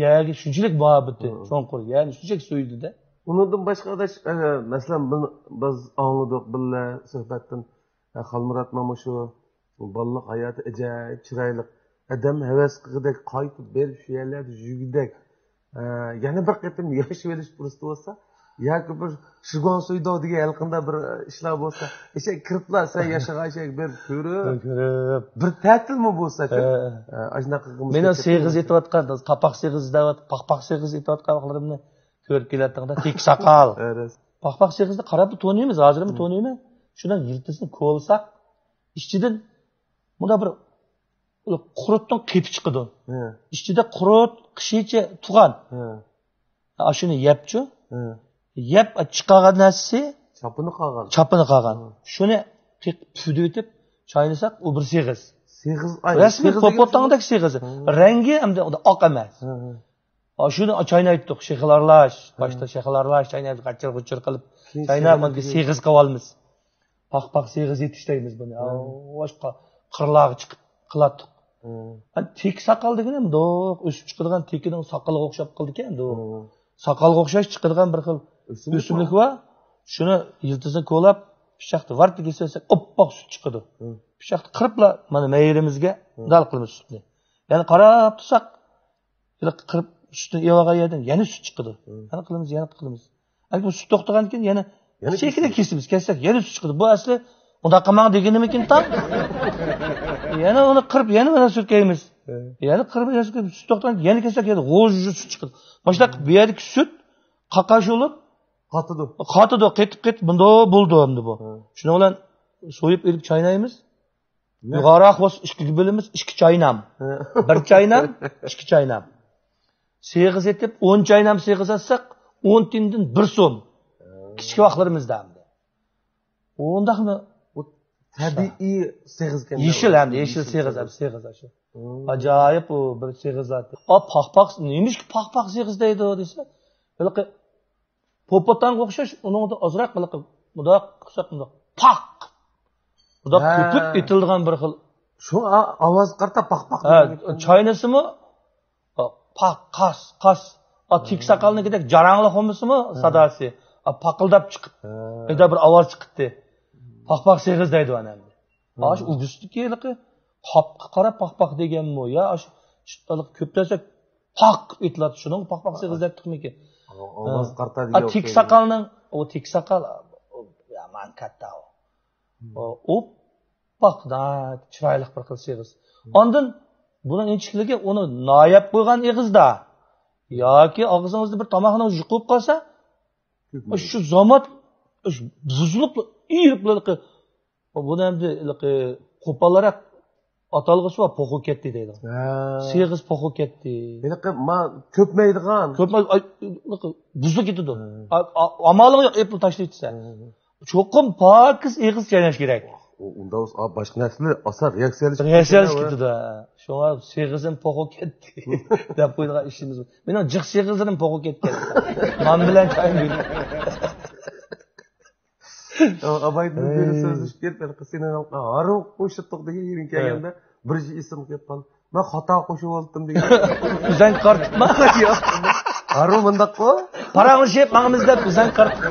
يەرگە شۇنچىلىك مۇھەببىتى چوڭقۇر، يەرنى شۇنچىلىك سۆيىدىدە. ئۇنىڭدىن باشقا ئاداش، ئە، مەسىلەن، بىز، بىز ئاڭلىدۇق بىللە سۆھبەتتىن، ئە، خالمۇرات مانا شۇ بالىلىق ھاياتى ئاجايىپ چىرايلىق. ئادەم ھەۋەس قىلغۇدەك، قايتىپ بېرىپ شۇ يەرلەردە يۈرگۈدەك. ئە، يەنە بىر قېتىم ياشىۋېلىش پۇرسىتى بولسا، ياكى بىر شىگۇاڭ سۇيداۋ دېگەن ھېلىقىنداق بىر، ئە، ئىشلار بولسا، ئىشەك كىرىپلا سەن ياشىغان ئىشەك بېرىپ كۆرۈپ، كۆرۈپ. بىر تەتىلمۇ بولسا، ھە. ئە، ئاشۇنداق قىلغىمىز مېنىڭ كەلسە سېغىز ئېتىۋاتقان، پاپاق سېغىز دەۋات-، پاقپاق سېغىز ئېتىۋاتقان ۋاقىتلىرىمنى كۆرۈپ كېلەتتىڭدا، تېكى ساقال. ھە، راست. پاقپاق سېغىزنى قاراپلا تونۇيمىز، ھازىرمۇ تونۇيمەن. شۇنىڭ يىلتىزىنى كولىساق، ئىچىدىن مۇنداق بىر قۇرتنىڭ قېپى چىقىدۇ. ھە. ئىچىدە قۇرت قىشىچە تۇغان. ھە. ئاشۇنى يەپچۇ. ھە. يەپ چىقارغان نەرسىسى چاپىنى قالغان. چاپىنى قالغان. ھە. شۇنى قېقىپ پۈدۈۋېتىپ چاينىساق، ئۇ بىر سېغىز. سېغىز، ئاي، رەسمىي سېغىز دېگەن پوپوتاڭدەك سېغىز. ھە. رەڭگى ئەمدى ئاق ئەمەس. ھە، ھە. ئاشۇنى چاينايتتۇق، شېخىل ئارىلاش. ھە. باشتا شېخىل ئارىلاش چاينايمىز، غاچىر-غۇچۇر قىلىپ. كېيىن چايناپ، سېغىز مانا دېگەن سېغىز قىلىۋالىمىز. پاق-پاق سېغىز يېتىش دەيمىز بۇنى. ھە. ئاشقا قىرلارغا چىقىپ قىلاتتۇق. ھە. ئەنە تېكى ساقال دېگىنى مۇنداق ئۆسۈپ چىقىدىغان تېكىنىڭ ساقىلىغا ئوخشاپ قالىدىكەن، ھە. ساقالغا ئوخشاش چىقىدىغان بىر خىل ئۆسۈملۈك ئۆسۈملۈك بار. بار. شۇنى يىلتىزىنى كولاپ، پىچاقتا ۋارتە كېسىۋەتسەك، ئوپپاق سۈت چىقىدۇ. ھە. پىچاقتا قىرىپلا مانا مەيرىمىزگە ھە. مۇنداق قىلىمىز سۈتنى. يەنە قاراپ تۇرساق، ھېلىقى قىرىپ سۈتنى ئېلىۋالغان يەردىن يەنە سۈت چىقىدۇ. ھە. يەنە قىلىمىز، يەنە قىلىمىز. ئەگەر بۇ سۈت توختىغاندىن كېيىن يەنە يەنە سېكىنە كېسىمىز. كېسىمىز، كەتسەك يەنە سۈت چىقىدۇ. بۇ ئەسلى مۇنداق قىلماڭ دېگىنىمىكىنتاڭ. يەنە ئۇنى قىرىپ، يەنە، يەنە سۈركەيمىز. ھە. يەنە قىرىپ، يەنە سۈركەيمىز. سۈت توختىغاندىن كېيىن يەنە كەتسەك يەنە غوژ سۈت چىقىدۇ. مۇشۇنداق بۇ يەردىكى سۈت قاقاش بولۇپ قاتىدۇ. قاتىدۇ، قېتىپ، قېتىپ، بۇنداق بولىدۇ ئەمدى بۇ. ھە. شۇنىڭ بىلەن سويۇپ ئېلىپ چاينايمىز. نە؟ يۇقىرىراق بولسا ئىككىگە بۆلىمىز، ئىككى چاينام. ھە. بىر چاينام، ئىككى چاينام. سېغىز ئېتىپ، ئون چاينام سېغىز ئەتسەق، ئون تىيىندىن بىر سوم. ھە. كىچىك ۋاقىتلىرىمىزدا ئەمدى. ئۇنداقمۇ؟ بۇ تەبىئىي سېغىز ئىكەن. يېشىل ئەمدى، يېشىل سېغىز، سېغىز. سېغىز ئاشۇ. ھە. ئاجايىپ ئۇ بىر سېغىز زات. ئا، پاقپاق، نېمىشقا پاقپاق سېغىز دەيدۇ دېسە، ھېلىقى پوپوتانغا ئوخشاش، ئۇنىڭدا ئازراق ھېلىقى مۇنداق قىلساق، مۇنداق پاق! مۇنداق ھە. كۆپۈپ ئېتىلىدىغان بىر خىل. شۇ ئا-، ئاۋاز قارىتا پاق پاق ھە، دېگەن گەپكەن. چاينىسىمۇ، پاق، قاس، قاس. ئا، تېكى ساقالنىڭكىدەك جاراڭلىق بولمىسىمۇ ھە. ساداسى. ئا، پاقىلداپ چىقىپ، ھە. ئېدا بىر ئاۋاز چىقىتتى. پاق پاق سېغىز دەيدۇ ئەنە ئەمدى. ھە. ئاشۇ ئۆگزىسىدىكى ھېلىقى قاپقا قاراپ پاق پاق دېگەنمۇ؟ يا ئاشۇ كۆپ دەسەك پاق ئېتىلاتتى. شۇنىڭغا پاق پاق سېغىز دەپتىقمىكىن؟ ئاۋاز قارتا دېگەن ئا، تېكى ساقالنىڭ، ئۇ تېكى ساقال، ئۇ يامان كاتتا ئۇ. ئۇ ئوپپاق، ناھايىتى چىرايلىق بىر خىل سېغىز. ئاندىن بۇنىڭ ئىنچىكىلىكى ئۇنى ناياب قويغان ئېغىزدا ياكى ئاغزىڭىزدا بىر تاماقنىڭ يۇقۇپ قالسا، شۇ زامات بۇزۇلۇپ، ئېرىپ، بۇنى ئەمدى ھېلىقى قوپالراق ئاتالغۇسى بار، پوخۇ كەتتى دەيدۇ. ھە. سېغىز پوخۇ كەتتى. ھېلىقى ما كۆپمەيدىغان. كۆپمەي، ئاي، ھېلىقى بۇزۇلۇپ كېتىدۇ. ھە. ئا-، ئا-، ئامالىڭ يوق، ئېپىل تاشلىۋېتىسەن. ھە. چوقۇم پاكىز ئېغىز چايناش كېرەك. ئۇ، ئۇندا بولسا، ئا، باشقا نەرسىلەر ئاسان رېئاكسىيەلىشىپ رېئاكسىيەلىشىپ كېتىدۇ. كېتىدۇ، ھە. شۇڭا سېغىزىم پوخۇ كەتتى دەپ قويىدىغان ئىشىمىز بار. مېنىڭ جىق سېغىزلىرىم پوخۇ كەتكەن. نان بىلەن چاينى بىلمەي. ئابايدىن بىر سۆزلىشىپ كېلىپ، ھېلىقى سېنىڭ ھارۋا قوشۇتتۇق دېگەن يېرىڭ كەلگەندە، بىر ئىسىم كېلىپ قالدى. مەن خاتا قوشۇپ ئالدىم دېگەن. ئۆزەڭ قارىتىپما؟ ياق. ھارۋا مۇنداققۇ؟ پاراڭلىشىپ ماڭىمىز دەپ ئۆزەڭ قارىتىپ.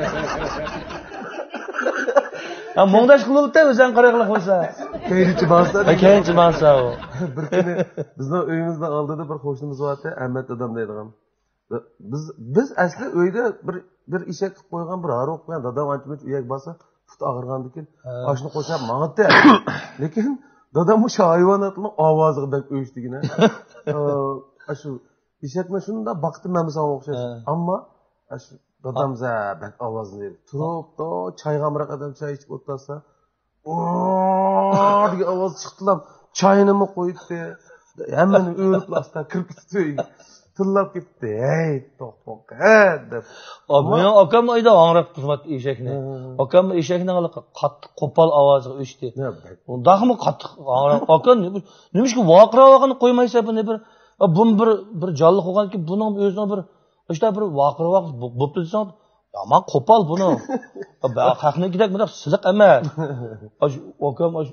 ھە، مۇڭداش قىلىۋېتە، ئۆزەڭ قاراي قىلىپ قويسا. كەينىچە ماڭسا. ھە، كەينىچە ماڭسا ئۇ. بىر كۈنى بىزنىڭ ئۆيىمىزنىڭ ئالدىدا بىر قوشنىمىز بارتى، ئەمەت دادام دەيدىغان. بىز، بىز ئەسلى ئۆيدە بىر، بىر ئېشەك قىلىپ قويغان، بىر ھارۋا قىلىپ قويغان، دادام ئانچە-مۇنچە ئۆيگە بارسا، پۇتى ئاغرىغاندىكىن، ھە. ئاشۇنى قوشاپ ماڭاتتى. لېكىن دادام مۇشۇ ھايۋاناتنىڭ ئاۋازىغا بەك ئۆچتىگىنە. ئاشۇ ئېشەكنى شۇنداق باقتىم مەن ساڭا ئوخشاش. ھە. ئەمما ئاشۇ دادام زە بەك ئاۋازنى تۇرۇپ، چايغا ئامراق ئادەم چاي ئىچىپ ئولتۇرسا، «ئوو» دېگەن ئاۋاز چىقتىلا، چاينىمۇ قويۇپتى. ھەممىنى ئۆرۈپلا ئاستا كىرىپ كېتىپتۇ ئۆيگە. تىللاپ كېتىپتۇ. «ھەي، توق، توق، ھە» دەپ. ئا، مېنىڭ ئاكام ئايدا ئاڭراق خىزمەت ئېشەكنى. ھە. ئاكام ئېشەكنىڭ ھېلىقى قاتتىق قوپال ئاۋازىغا ئۆچتى. يا، بەك. ئۇنداقمۇ قاتتىق ئاڭراق. ئاكا، نېمە، نېمىشقا ۋارقىراۋاتقاننى قويمايسەن بۇنى بىر، ئا، بۇمۇ بىر، بىر جانلىق بولغاندىكىن بۇنىڭ ئۆزىنىڭ بىر، ئىشتا بىر ۋارقىراۋاتقان بوپتۇ دېسەڭ، يامان قوپال بۇنىڭ. خەقنىڭكىدەك بۇنداق سىلىق ئەمەس. ئاش، ئاكام ئاش،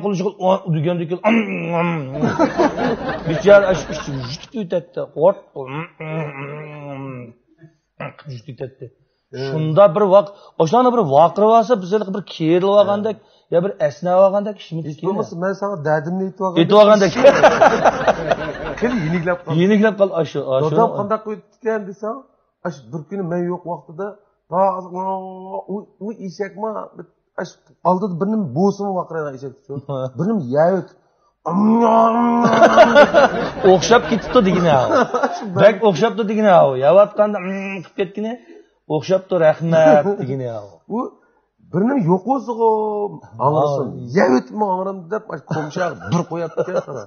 قىلىشقا دېگەندىكىن، بىچارە ئاش، ئىچى يۇتۇپ كېتەتتى. قورت. يۇتۇپ كېتەتتى. شۇنداق بىر ۋاق-، ئاشۇنداق بىر ۋارقىراپ ئالسا، بىز ھېلىقى بىر كېرىلىپ ئالغاندەك، يا بىر ئەسنەپ ئالغاندەك ئىشىمىز. ھېچ بولمىسا، مەن ساڭا دەردىمنى ئېيتىپ ئالغاندەك. ئېيتىپ ئالغاندەك. خېلى يېنىكلەپ قالدى. يېنىكلەپ قالدى، ئاشۇ، ئاشۇ. دادام قانداق ئۆتكەن دېسەڭ، ئاشۇ بىر كۈنى مەن يوق ۋاقتىدا، ئۇ، ئۇ ئېشەكما، ئاشۇ ئالدىدا بىر نېمە بولسىمۇ ۋارقىرايدىغان ئېشەك شۇ. بىر نېمە يەۋېتىپ، ئوخشاپ كېتىپتۇ دېگىنى ئاۋۇ. بەك ئوخشاپتۇ دېگىنى ئاۋۇ. يەۋاتقاندا، قىلىپ كەتكىنى، ئوخشاپتۇ، رەھمەت دېگىنى ئاۋۇ. ئۇ بىر نېمە يوق بولسىغۇ، ئاڭرىسۇن. يەۋېتىپمۇ ئاڭرىمدى دەپ، ئاشۇ كومشاغا بىر قوياتتى كەن قارا.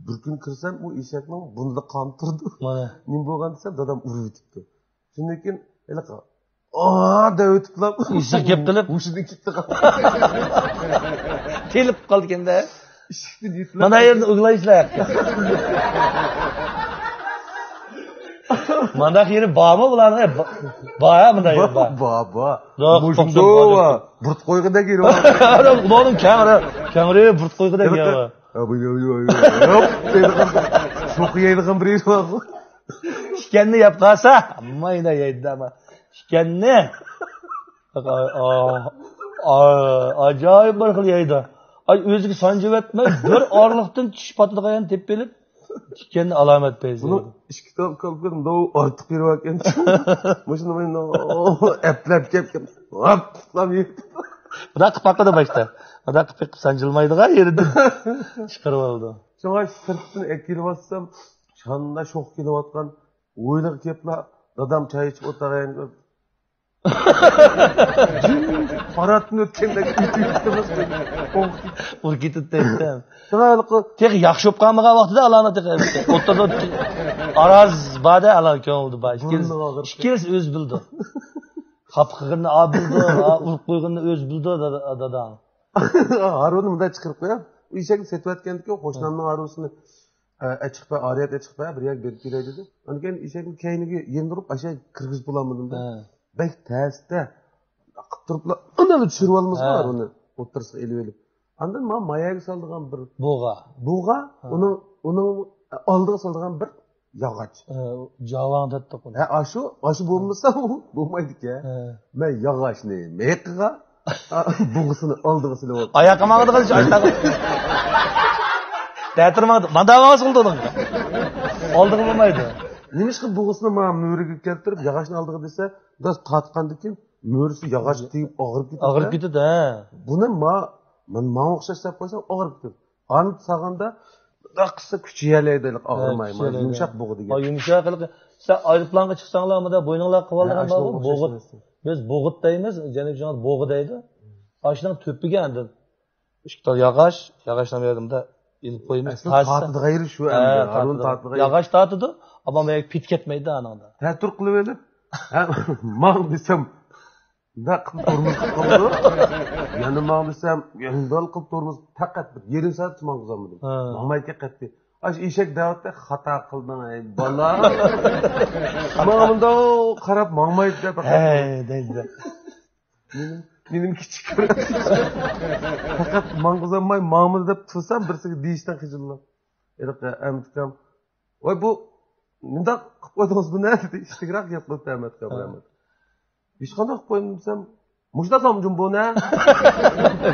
بىر كۈن كىرسەم، ئۇ ئېشەكنىڭ بۇرنىدا قان تۇرىدۇ. مانا. نېمە بولغان دېسەم، دادام ئۇرۇۋېتىپتۇ. شۇندىن كېيىن ھېلىقى، «ئا» دەۋېتىپلا، ئېشەك كەپ قېلىپ، ھوشىدىن كېتىپ قالدى. تېلىپ قالدىكەن-دە. ئىشىكتىن يېتىلىپ، مانا يەردىن ئۇگلايسىلەر. مانداق يېرى بارمۇ بۇلارنىڭ؟ با-، بار، مانا يېرى بار. بار، بار. مۇشۇنداق بار. بۇرۇت قويغۇدەك يېرى بار. ئۇلارنىڭ كەڭرى، كەڭرى بۇرۇت قويغۇدەك يېرى بار. ھوپ دەيدىغان، شوخ يەيدىغان بىر يېرى بار. تىكەننى يەپ قالسا، ھەممە يەيدۇ ئەمما. تىكەننى. ئا-، ئا-، ئا-، ئاجايىپ بىر خىل يەيدۇ. ئاي، ئۆزىگە سانجىۋەتمەي، بىر ئارىلىقتىن چىشى پاتىدىغان يەرنى تېپىپ ئېلىپ، تىكەننى ئالامەت پەيزى. بۇنىڭ ئىككى تال كالپۇكى مۇنداق ئارتۇق يېرى باركەن. مۇشۇنى مانا ئەپلەپ كەپ، كەپ، ھاپ، تۇتلام يەيدۇ. بۇنداق قىلىپ باقىدۇ باشتا. بۇنداق قىلىپ سانجىلمايدىغان يېرىدىن چىقىرىپ ئالىدۇ. شۇڭا سىرتتىن ئەكېلىۋاتسام، شاندا شوخ كېلىۋاتقان ھويلىغا كېلىپلا، دادام چاي ئىچىپ ئولتۇرغان. پاراتتىن ئۆتكەندەك ئۆتۈپ كېتىمىز. ئۇرۇپ كېتىدۇ. شۇڭا ھېلىقى تېخى ياخشى بولۇپ قالمىغان ۋاقتىدا ئالامەت ئوتتۇرىدا ئاراز بار-دە، ئالا كۆڭۈلدە بار. ئىككىلىسى، ئىككىلىسى ئۆزى بىلىدۇ. خاپا قىلغىنىنى ئا بىلىدۇ، ئا، ئۇرۇپ قويغىنىنى ئۆزى بىلىدۇ، دادا، دادا. ھارۋىنى مۇنداق چىقىرىپ قويۇپ، ئېشەكنى سېتىۋەتكەندىكىن قوشنامنىڭ ھارۋىسىنى، ئە، ئەچىقپەي، ئارىيەت ئەچىقپەي، بىر يەرگە بېرىپ كېلەي دېدى. ئاندىن كېيىن ئېشەكنى كەينىگە يېنىدۇرۇپ، ئاشۇ كىرگۈزۈپ بولالمىدىم-دە. ھە. بەك تەستە قىپ تۇرۇپلا، ئۇنى چۈشۈرۈۋالمىسىغۇ، ھە. ئۇنى ئوتتۇرىسىغا ئېلىۋېلىپ. ئاندىن ما ماياگە سالىدىغان بىر بۇغا. بۇغا، ھە. ئۇنىڭ، ئۇنىڭ ئالدىغا سالىدىغان بىر ياغاچ. ھە، جاۋاڭ دەتتۇق ئۇنى. ھە، ئاشۇ، ئاشۇ بولمىسا ئۇ بولمايدىكەن. ھە. مەن ياغاچنى مىيىقىغا، ئا، بۇغىسىنى ئالدىغا سېلىۋالدىم. ئاياققا ماڭىدىغان ئىش ئاشۇنداق. دەتىرماڭ، مانداق ماڭسا بولىدۇ ئۇنىڭ. ئالدىغا بولمايدۇ. نېمىشقا بۇغىسىنى ماڭا مۈرىگە كەلتۈرۈپ، ياغاچنى ئالدىغا دېسە، بىراز تارتقاندىن كېيىن مۈرىسى ياغاچقا تېگىپ ئاغرىپ كېتىدۇ. ئاغرىپ كېتىدۇ، ھە. بۇنى ما-، مانا ماڭا ئوخشاش دەپ قويساڭ ئاغرىپ كېتىدۇ. ئاندىن سالغاندا مۇنداق قىلسا كۈچىيەلەيدۇ، ھېلىقى ھە، ئاغرىماي. كۈچىيەلەيدۇ. يۇمشاق بۇغا دېگەن. ھە، يۇمشاق ھېلىقى. سىلەر ئايروپىلانغا چىقساڭلار، مۇندا بوينۇڭلارغا قىلىۋالغان بار بۇ، بۇغۇت. بىز بۇغۇت دەيمىز، جەنۇبىي شىنجاڭدا بوغا دەيدۇ. ئاشۇنىڭ تۆپىگە ئاندىن ئىككى تال ياغاچ، ياغاچنى بۇ يەردە ئېلىپ قويىمىز. ئەسلى تارتىدىغان يېرى شۇ ھە، ئەمدى. ھارۇن تارتىدىغان يېرى. ياغاچ تارتىدۇ، ئەمما بۇ يەرگە پېتى كەتمەيدۇ ئانىڭدا. تەتۈر قىلىۋېلىپ، ھە، ماڭ دېسەم، مۇنداق قىلىپ تورمۇز قىلىپ قالىدۇ. يەنە ماڭ دېسەم، يەنە مۇنداق قىلىپ تورمۇز، پەقەت بىر يېرىم سائەت ماڭغۇزالمىدىم. ھە. ماڭمايدىكەن قەتئىي. ئاشۇ ئېشەك دەۋاتتى، خاتا قىلدىڭ، ئەي بالا. ماڭا مۇنداق قاراپ ماڭمايدۇ دەپ. ھەي، دەيدۇ. مېنىڭ، مېنىڭ كىچىك كۆرۈپ. پەقەت ماڭغۇزالماي، ماڭمىدى دەپ تۇرسام، بىرسىگە دېيىشتىن خىجىللىنىپ. ھېلىقى ئەمىتكام، ۋاي، بۇ نېمانداق قىلىپ قويدىڭىز بۇنى؟ دېدى. ئىشتىكرەك گەپ قىلىپتۇ ئەمىتكام، ھە. رەھمەت. ھېچقانداق قىلىپ قويمىدىم دېسەم، مۇشۇنداق سالما جۇمبونى.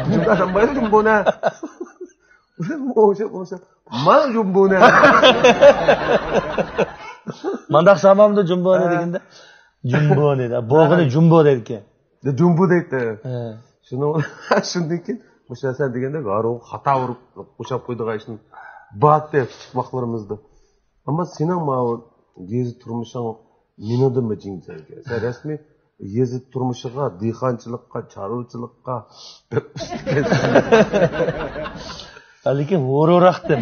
مۇشۇنداق سالمايدۇ جۇمبونى. ئوخشاپ، ئوخشاپ. ماڭ جۇمبونى. مانداق سالمامدۇ جۇمبونى ھە. دېگەندە، جۇمبونى دە. بوغىنى ھە. جۇمبو دەيدىكەن. دە جۇمبو دەيتتى. ھە. شۇنىڭ، شۇندىن كېيىن مۇشۇ سەن دېگەندەك ھارۇ خاتا ئۇرۇپ قوشاپ قويىدىغان ئىشنى باتتى كىچىك ۋاقىتلىرىمىزدا. ئەمما سېنىڭ ماۋۇ يېزا تۇرمۇشۇڭ مېنىڭدىنمۇ جىڭ سەنكەن. سەن رەسمىي يېزا تۇرمۇشىغا، دېھقانچىلىققا، چارۋىچىلىققا بەك ئۇستىكەنسەن. لېكىن ھورۇراقتىن.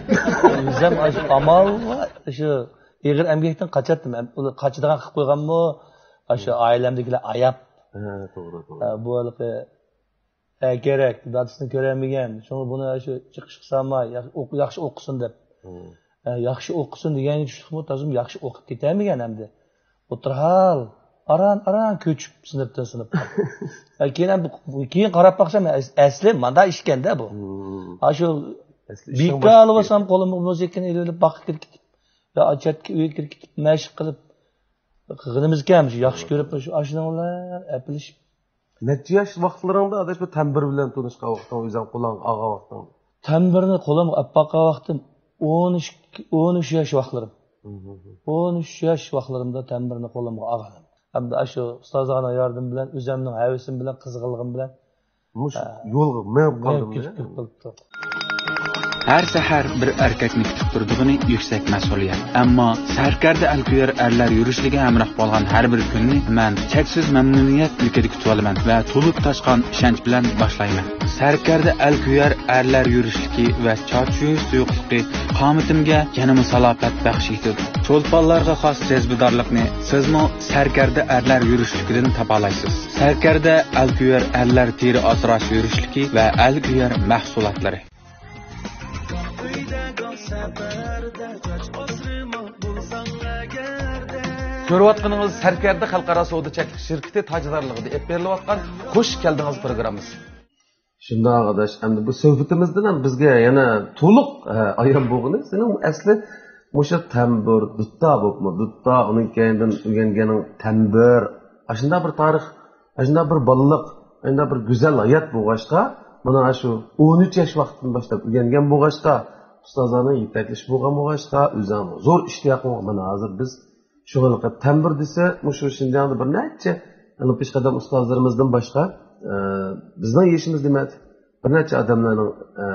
ئۆزۈم ئاشۇ ئامال، شۇ ئېغىر ئەمگەكتىن قاچاتتىم. ئەم-، ئۇلار قاچىدىغان قىلىپ قويغانمۇ، ئاشۇ ئائىلەمدىكىلەر ئاياپ. ھە، توغرا، توغرا. ھە، بۇ ھېلىقى ھە، كېرەك، دادىسىنى كۆرەلمىگەن. شۇڭا بۇنى شۇ چىقىشقا سالماي، ياخ-، ئوق-، ياخشى ئوقۇسۇن دەپ. مم. ھە، ياخشى ئوقۇسۇن دېگەنگە چۈشلۈكمۇ تازىمۇ ياخشى ئوقۇپ كېتەلمىگەن ئەمدى. ئوتتۇرا ھال، ئاران-ئاران كۆچۈپ سىنىپتىن سىنىپقا. ھە، كېيىن ھەم بۇ، كېيىن قاراپ باقسام، ئەس-، ئەسلى مانداق ئىشكەن-دە بۇ. مم. ھا، شۇ ئەسلى ئىشنىڭ بىكار باشلىقى. بولسام، قولۇمغا مۇزىكىنى ئېلىۋېلىپ، باغقا كىرىپ كېتىپ، يا چەتكە ئۆيگە كىرىپ كېتىپ، مەشىق قىلىپ، قىلغىنىمىزكەن، شۇ ياخشى كۆرۈپ، شۇ ئاشۇنىڭ بىلەن ئەپلىشىپ. نەچچە ياش ۋاقىتلىرىڭدا، ئاداش، بۇ تەمبۇر بىلەن تونۇشقان ۋاقتىڭ، ئۆزۈڭ قولۇڭغا ئالغان ۋاقتىڭ؟ تەمبۇرنى قولۇمغا ئەپ باققان ۋاقتىم ئون ئۈچ، ئون ئۈچ ياش ۋاقىتلىرىم. مم. ئون ئۈچ ياش ۋاقىتلىرىمدا تەمبۇرنى قولۇمغا ئالغانىم. ھەمدە ئاشۇ ئۇستازلارنىڭ ياردىمى بىلەن، ئۆزۈمنىڭ ھەۋىسىم بىلەن، قىزغىنلىقىم بىلەن مۇشۇ ھە. يولغا مېڭىپ مېڭىپ قالدىم، كېتىپ، ھە؟ كېتىپ قالدىم. ھەر سەھەر بىر ئەركەكنى كۈتۈپ تۇرىدىغىنى يۈكسەك مەسئۇلىيەت. ئەمما سەركەردە ئەلكۆيەر ئەرلەر يۈرۈشلۈكىگە ھەمراھ بولغان ھەر بىر كۈننى مەن چەكسىز مەمنۇنىيەت ئىلكىدە كۈتۈۋالىمەن ۋە تولۇپ تاشقان ئىشەنچ بىلەن باشلايمەن. سەركەردە ئەلكۆيەر ئەرلەر يۈرۈشلۈكى ۋە چارچۇيۇش سۇيۇقلۇقى قامىتىمگە يەنىمۇ سالاپەت بەخش ئېتىدۇ. چولپانلارغا خاس جەزبىدارلىقنى سىزمۇ سەركەردە ئەرلەر يۈرۈشلۈكىدىن تاپالايسىز. سەركەردە ئەلكۆيەر ئەرلەر تېرە ئاسراش يۈرۈشلۈكى ۋە ئەلكۆيەر مەھسۇلاتلىرى. كۆرۈۋاتقىنىڭىز سەركەردە خەلقئارا سودا چەكلىك شىركىتى تاجدارلىقىدا ئېلىپ بېرىلىۋاتقان خۇش كەلدىڭىز پروگراممىسى. شۇنداق، ئاداش. ئەمدى بۇ سۆھبىتىمىزدىن ھەم بىزگە يەنە تولۇق، ئە، ئايان بولغىنى، سېنىڭ ئەسلى مۇشۇ تەمبۇر، دۇتتا بولۇپمۇ، دۇتتا، ئۇنىڭ كەينىدىن ئۆگەنگىنىڭ تەمبۇر، ئاشۇنداق بىر تارىخ، ئاشۇنداق بىر بالىلىق، ئاشۇنداق بىر گۈزەل ھايات بولغاچقا، مانا شۇ ئون ئۈچ ياش ۋاقتىدىن باشلاپ ئۆگەنگەن بولغاچقا، ئۇستازلارنىڭ يېتەكلىشى بولغان بولغاچقا، ئۆزۈڭنىڭ زور ئىشتىياقىڭ، مانا ھازىر بىز شۇڭا تەمبۇر دېسە، مۇشۇ شىنجاڭدا بىر نەچچە ئەللىك بەش قەدەم ئۇستازلىرىمىزدىن باشقا، ئە، بىزنىڭ يېشىمىز دېمەك، بىر نەچچە ئادەملەرنىڭ، ئە،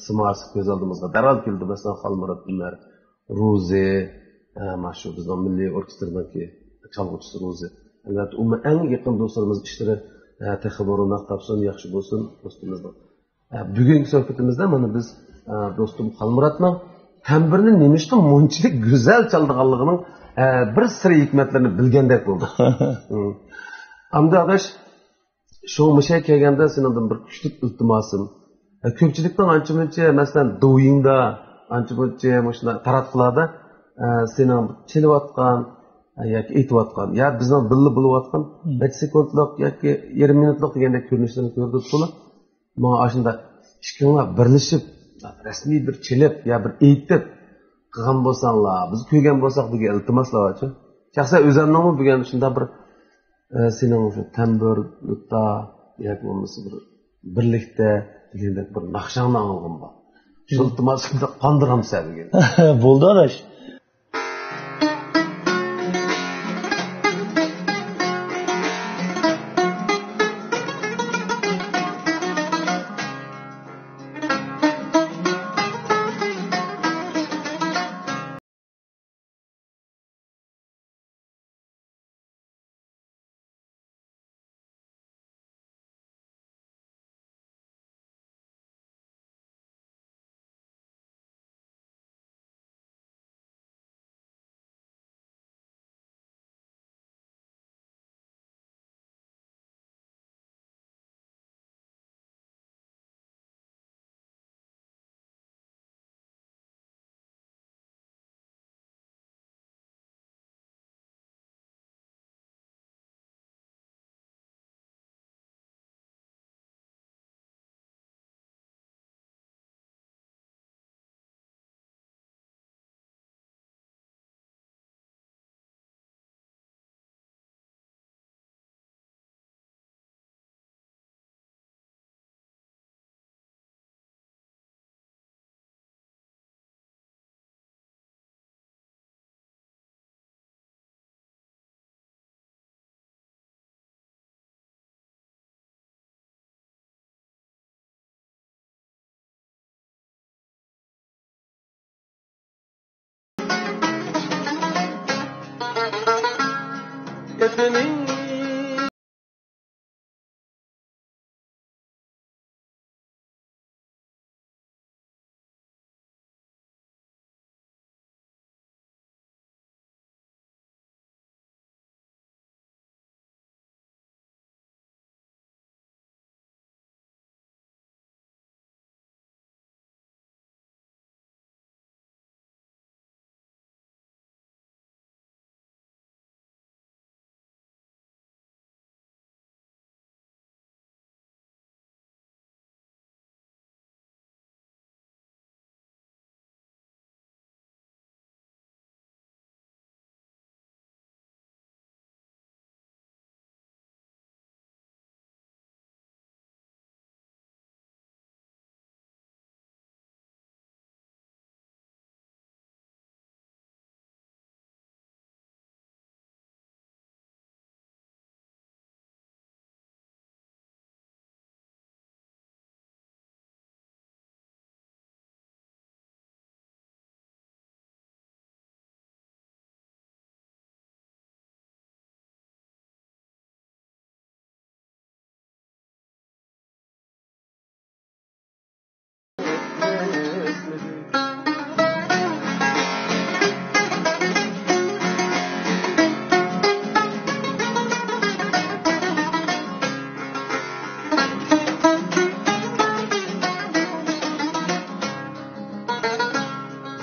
سىماسى كۆز ئالدىمىزغا دەرھال كېلىدۇ. مەسىلەن، خالمۇرات ئۆمەر، روزى، ئە، مانا شۇ بىزنىڭ مىللىي ئوركېستىرنىڭكى چالغۇچىسى روزى. ئەلۋەتتە، ئۇمۇ ئەڭ يېقىن دوستلىرىمىز، ئىشلىرى، ئە، تېخىمۇ روناق تاپسۇن، ياخشى بولسۇن دوستىمىزنىڭ. ئە، بۈگۈنكى سۆھبىتىمىزدە مانا بىز، ئە، دوستۇم خالمۇراتنىڭ تەمبۇرنى نېمىشقا مۇنچىلىك گۈزەل چالىدىغانلىقىنىڭ، ئە، بىر سىر ھېكمەتلىرىنى بىلگەندەك بولدۇق. ھىم. ئەمدى ئاداش، شۇ مۇشۇ يەرگە كەلگەندە سېنىڭدىن بىر كۈچلۈك ئىلتىماسىم. ئە، كۆپچىلىكنىڭ ئانچە مۇنچە، مەسىلەن، دوۋيىندا، ئانچە مۇنچە مۇشۇنداق تاراتقۇلاردا، ئە، سېنىڭ چېلىۋاتقان، ئە، ياكى ئېيتىۋاتقان، يا بىزنىڭ بىللە بولۇۋاتقان ھىم. نەچچە سېكۇنتلۇق ياكى يېرىم مىنۇتلۇق دېگەندەك كۆرۈنۈشلىرىنى كۆرۈپ تۇرۇپ، ماڭا ئاشۇنداق ئىككىڭلار بىرلىشىپ، رەسمىي بىر چېلىپ يا بىر ئېيتىپ قىلغان بولساڭلار، بىز كۆرگەن بولساق دېگەن ئىلتىماسلار بارچۇ. شەخسەن ئۆزۈمنىڭمۇ بۈگۈن شۇنداق بىر، ئە، سېنىڭ شۇ تەمبۇر، دۇتتا ياكى بولمىسا بىر بىرلىكتە دېگەندەك بىر ناخشاڭنى ئاڭلىغۇم بار. شۇ ئىلتىماسىمنى قاندۇرامسەن بۈگۈن؟ بولدى ئاداش.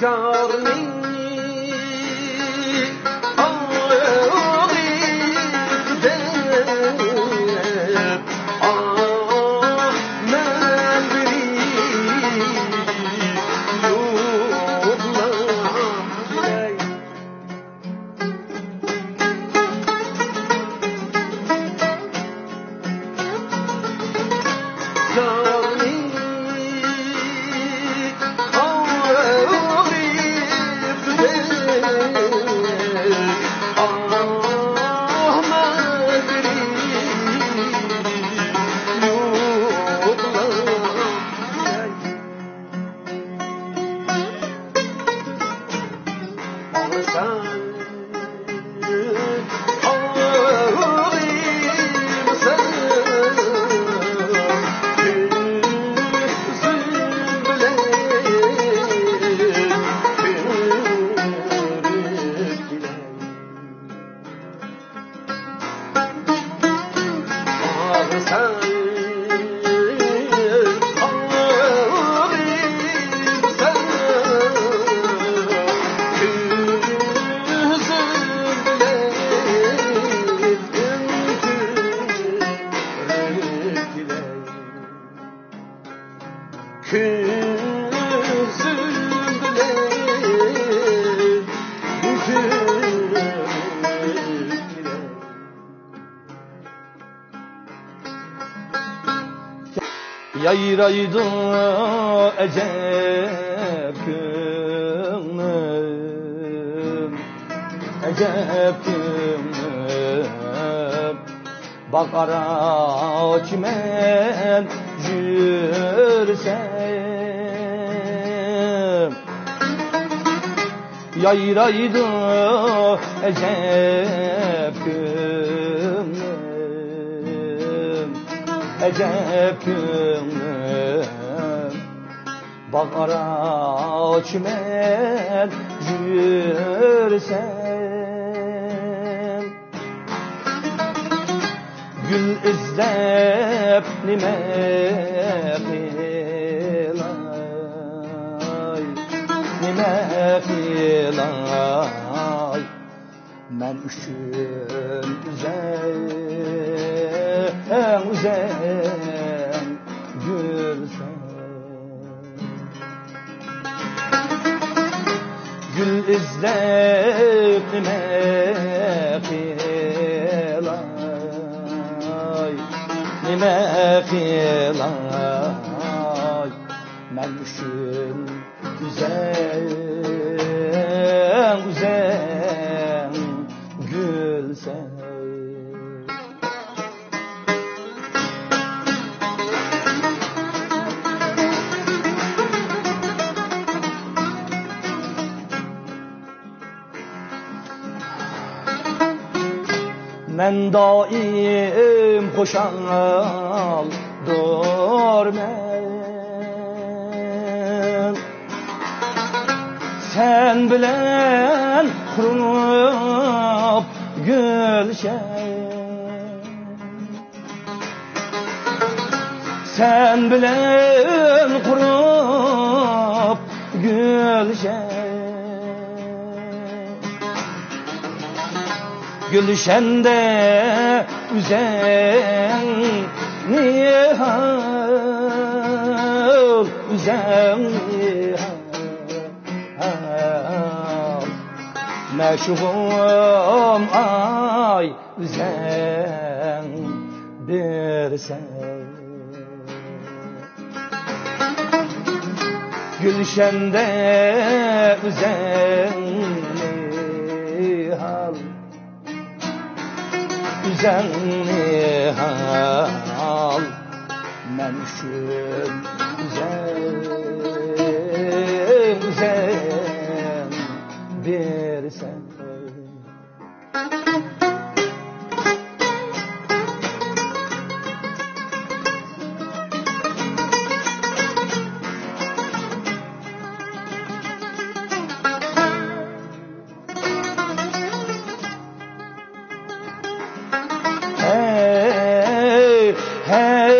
يارنى ئاغرىتىپ، ئاھ، مەن بىر يوقلاي. كۆزۈم بىلەن كۆرۈپ كېلەي. يايرايدۇ ئەجەب كۆڭلۈم، ئەجەب كۆڭلۈم. باغ ئارا چىمەن يۈرسەم، يايرايدۇ ئەجەب كۆڭلۈم، ئەجەب كۆڭلۈم. باغ ئارا چىمەن يۈرسەم، گۈل ئىزدەپ نېمە قىلاي، نېمە قىلاي؟ مەن ئۈچۈن ئۈزەڭ، ئۈزەڭ گۈلسەن. گۈل ئىزدەپ نېمە قىلاي، نېمە قىلاي؟ مەن ئۈچۈن ئۈزەڭ، ئۈزەڭ گۈلسەن. مەن دائىم خۇشالدۇرمەن سەن بىلەن قۇرۇپ گۈلشەن. سەن بىلەن قۇرۇپ گۈلشەن. گۈلشەندە ئۆزۈڭنى ھال، ئۆزۈڭنى ھال. مەشۇقۇم ئاي، ئۆزۈڭ بىرسەن. گۈلشەندە ئۆزۈڭنى ھال، ئۆزۈڭنى ھال. مەن ئۈچۈن ئۆزۈڭ، ئۆزۈڭ بىرسەن. ھەي، ھەي،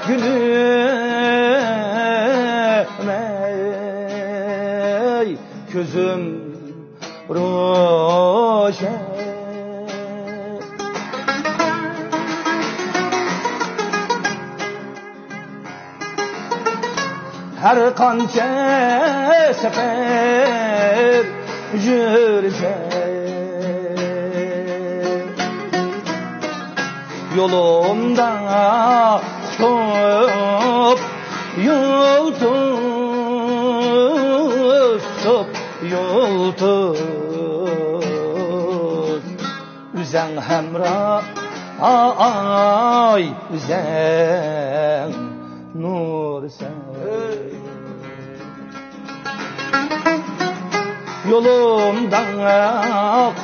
گۈلۈم ئەي، كۆزۈم روشەن. ھەر قانچە سەپەر يۈرسەم، يولۇمدا تۇتۇپ يۇلتۇز، تۇتۇپ يۇلتۇز. ئۆزۈڭ ھەمراھ، ئاي، ئۆزۈڭ نۇرسەن. يولۇمدا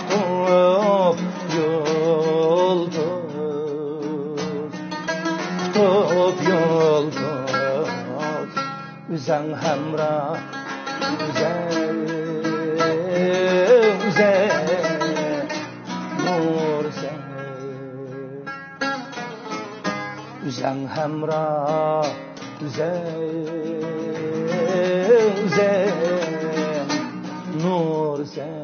تۇتۇپ يۇلتۇز، تۇتۇپ يۇلتۇز. ئۆزۈڭ ھەمراھ، ئۆزۈڭ، ئۆزۈڭ نۇرسەن. ئۆزۈڭ ھەمراھ، ئۆزۈڭ، ئۆزۈڭ نۇرسەن.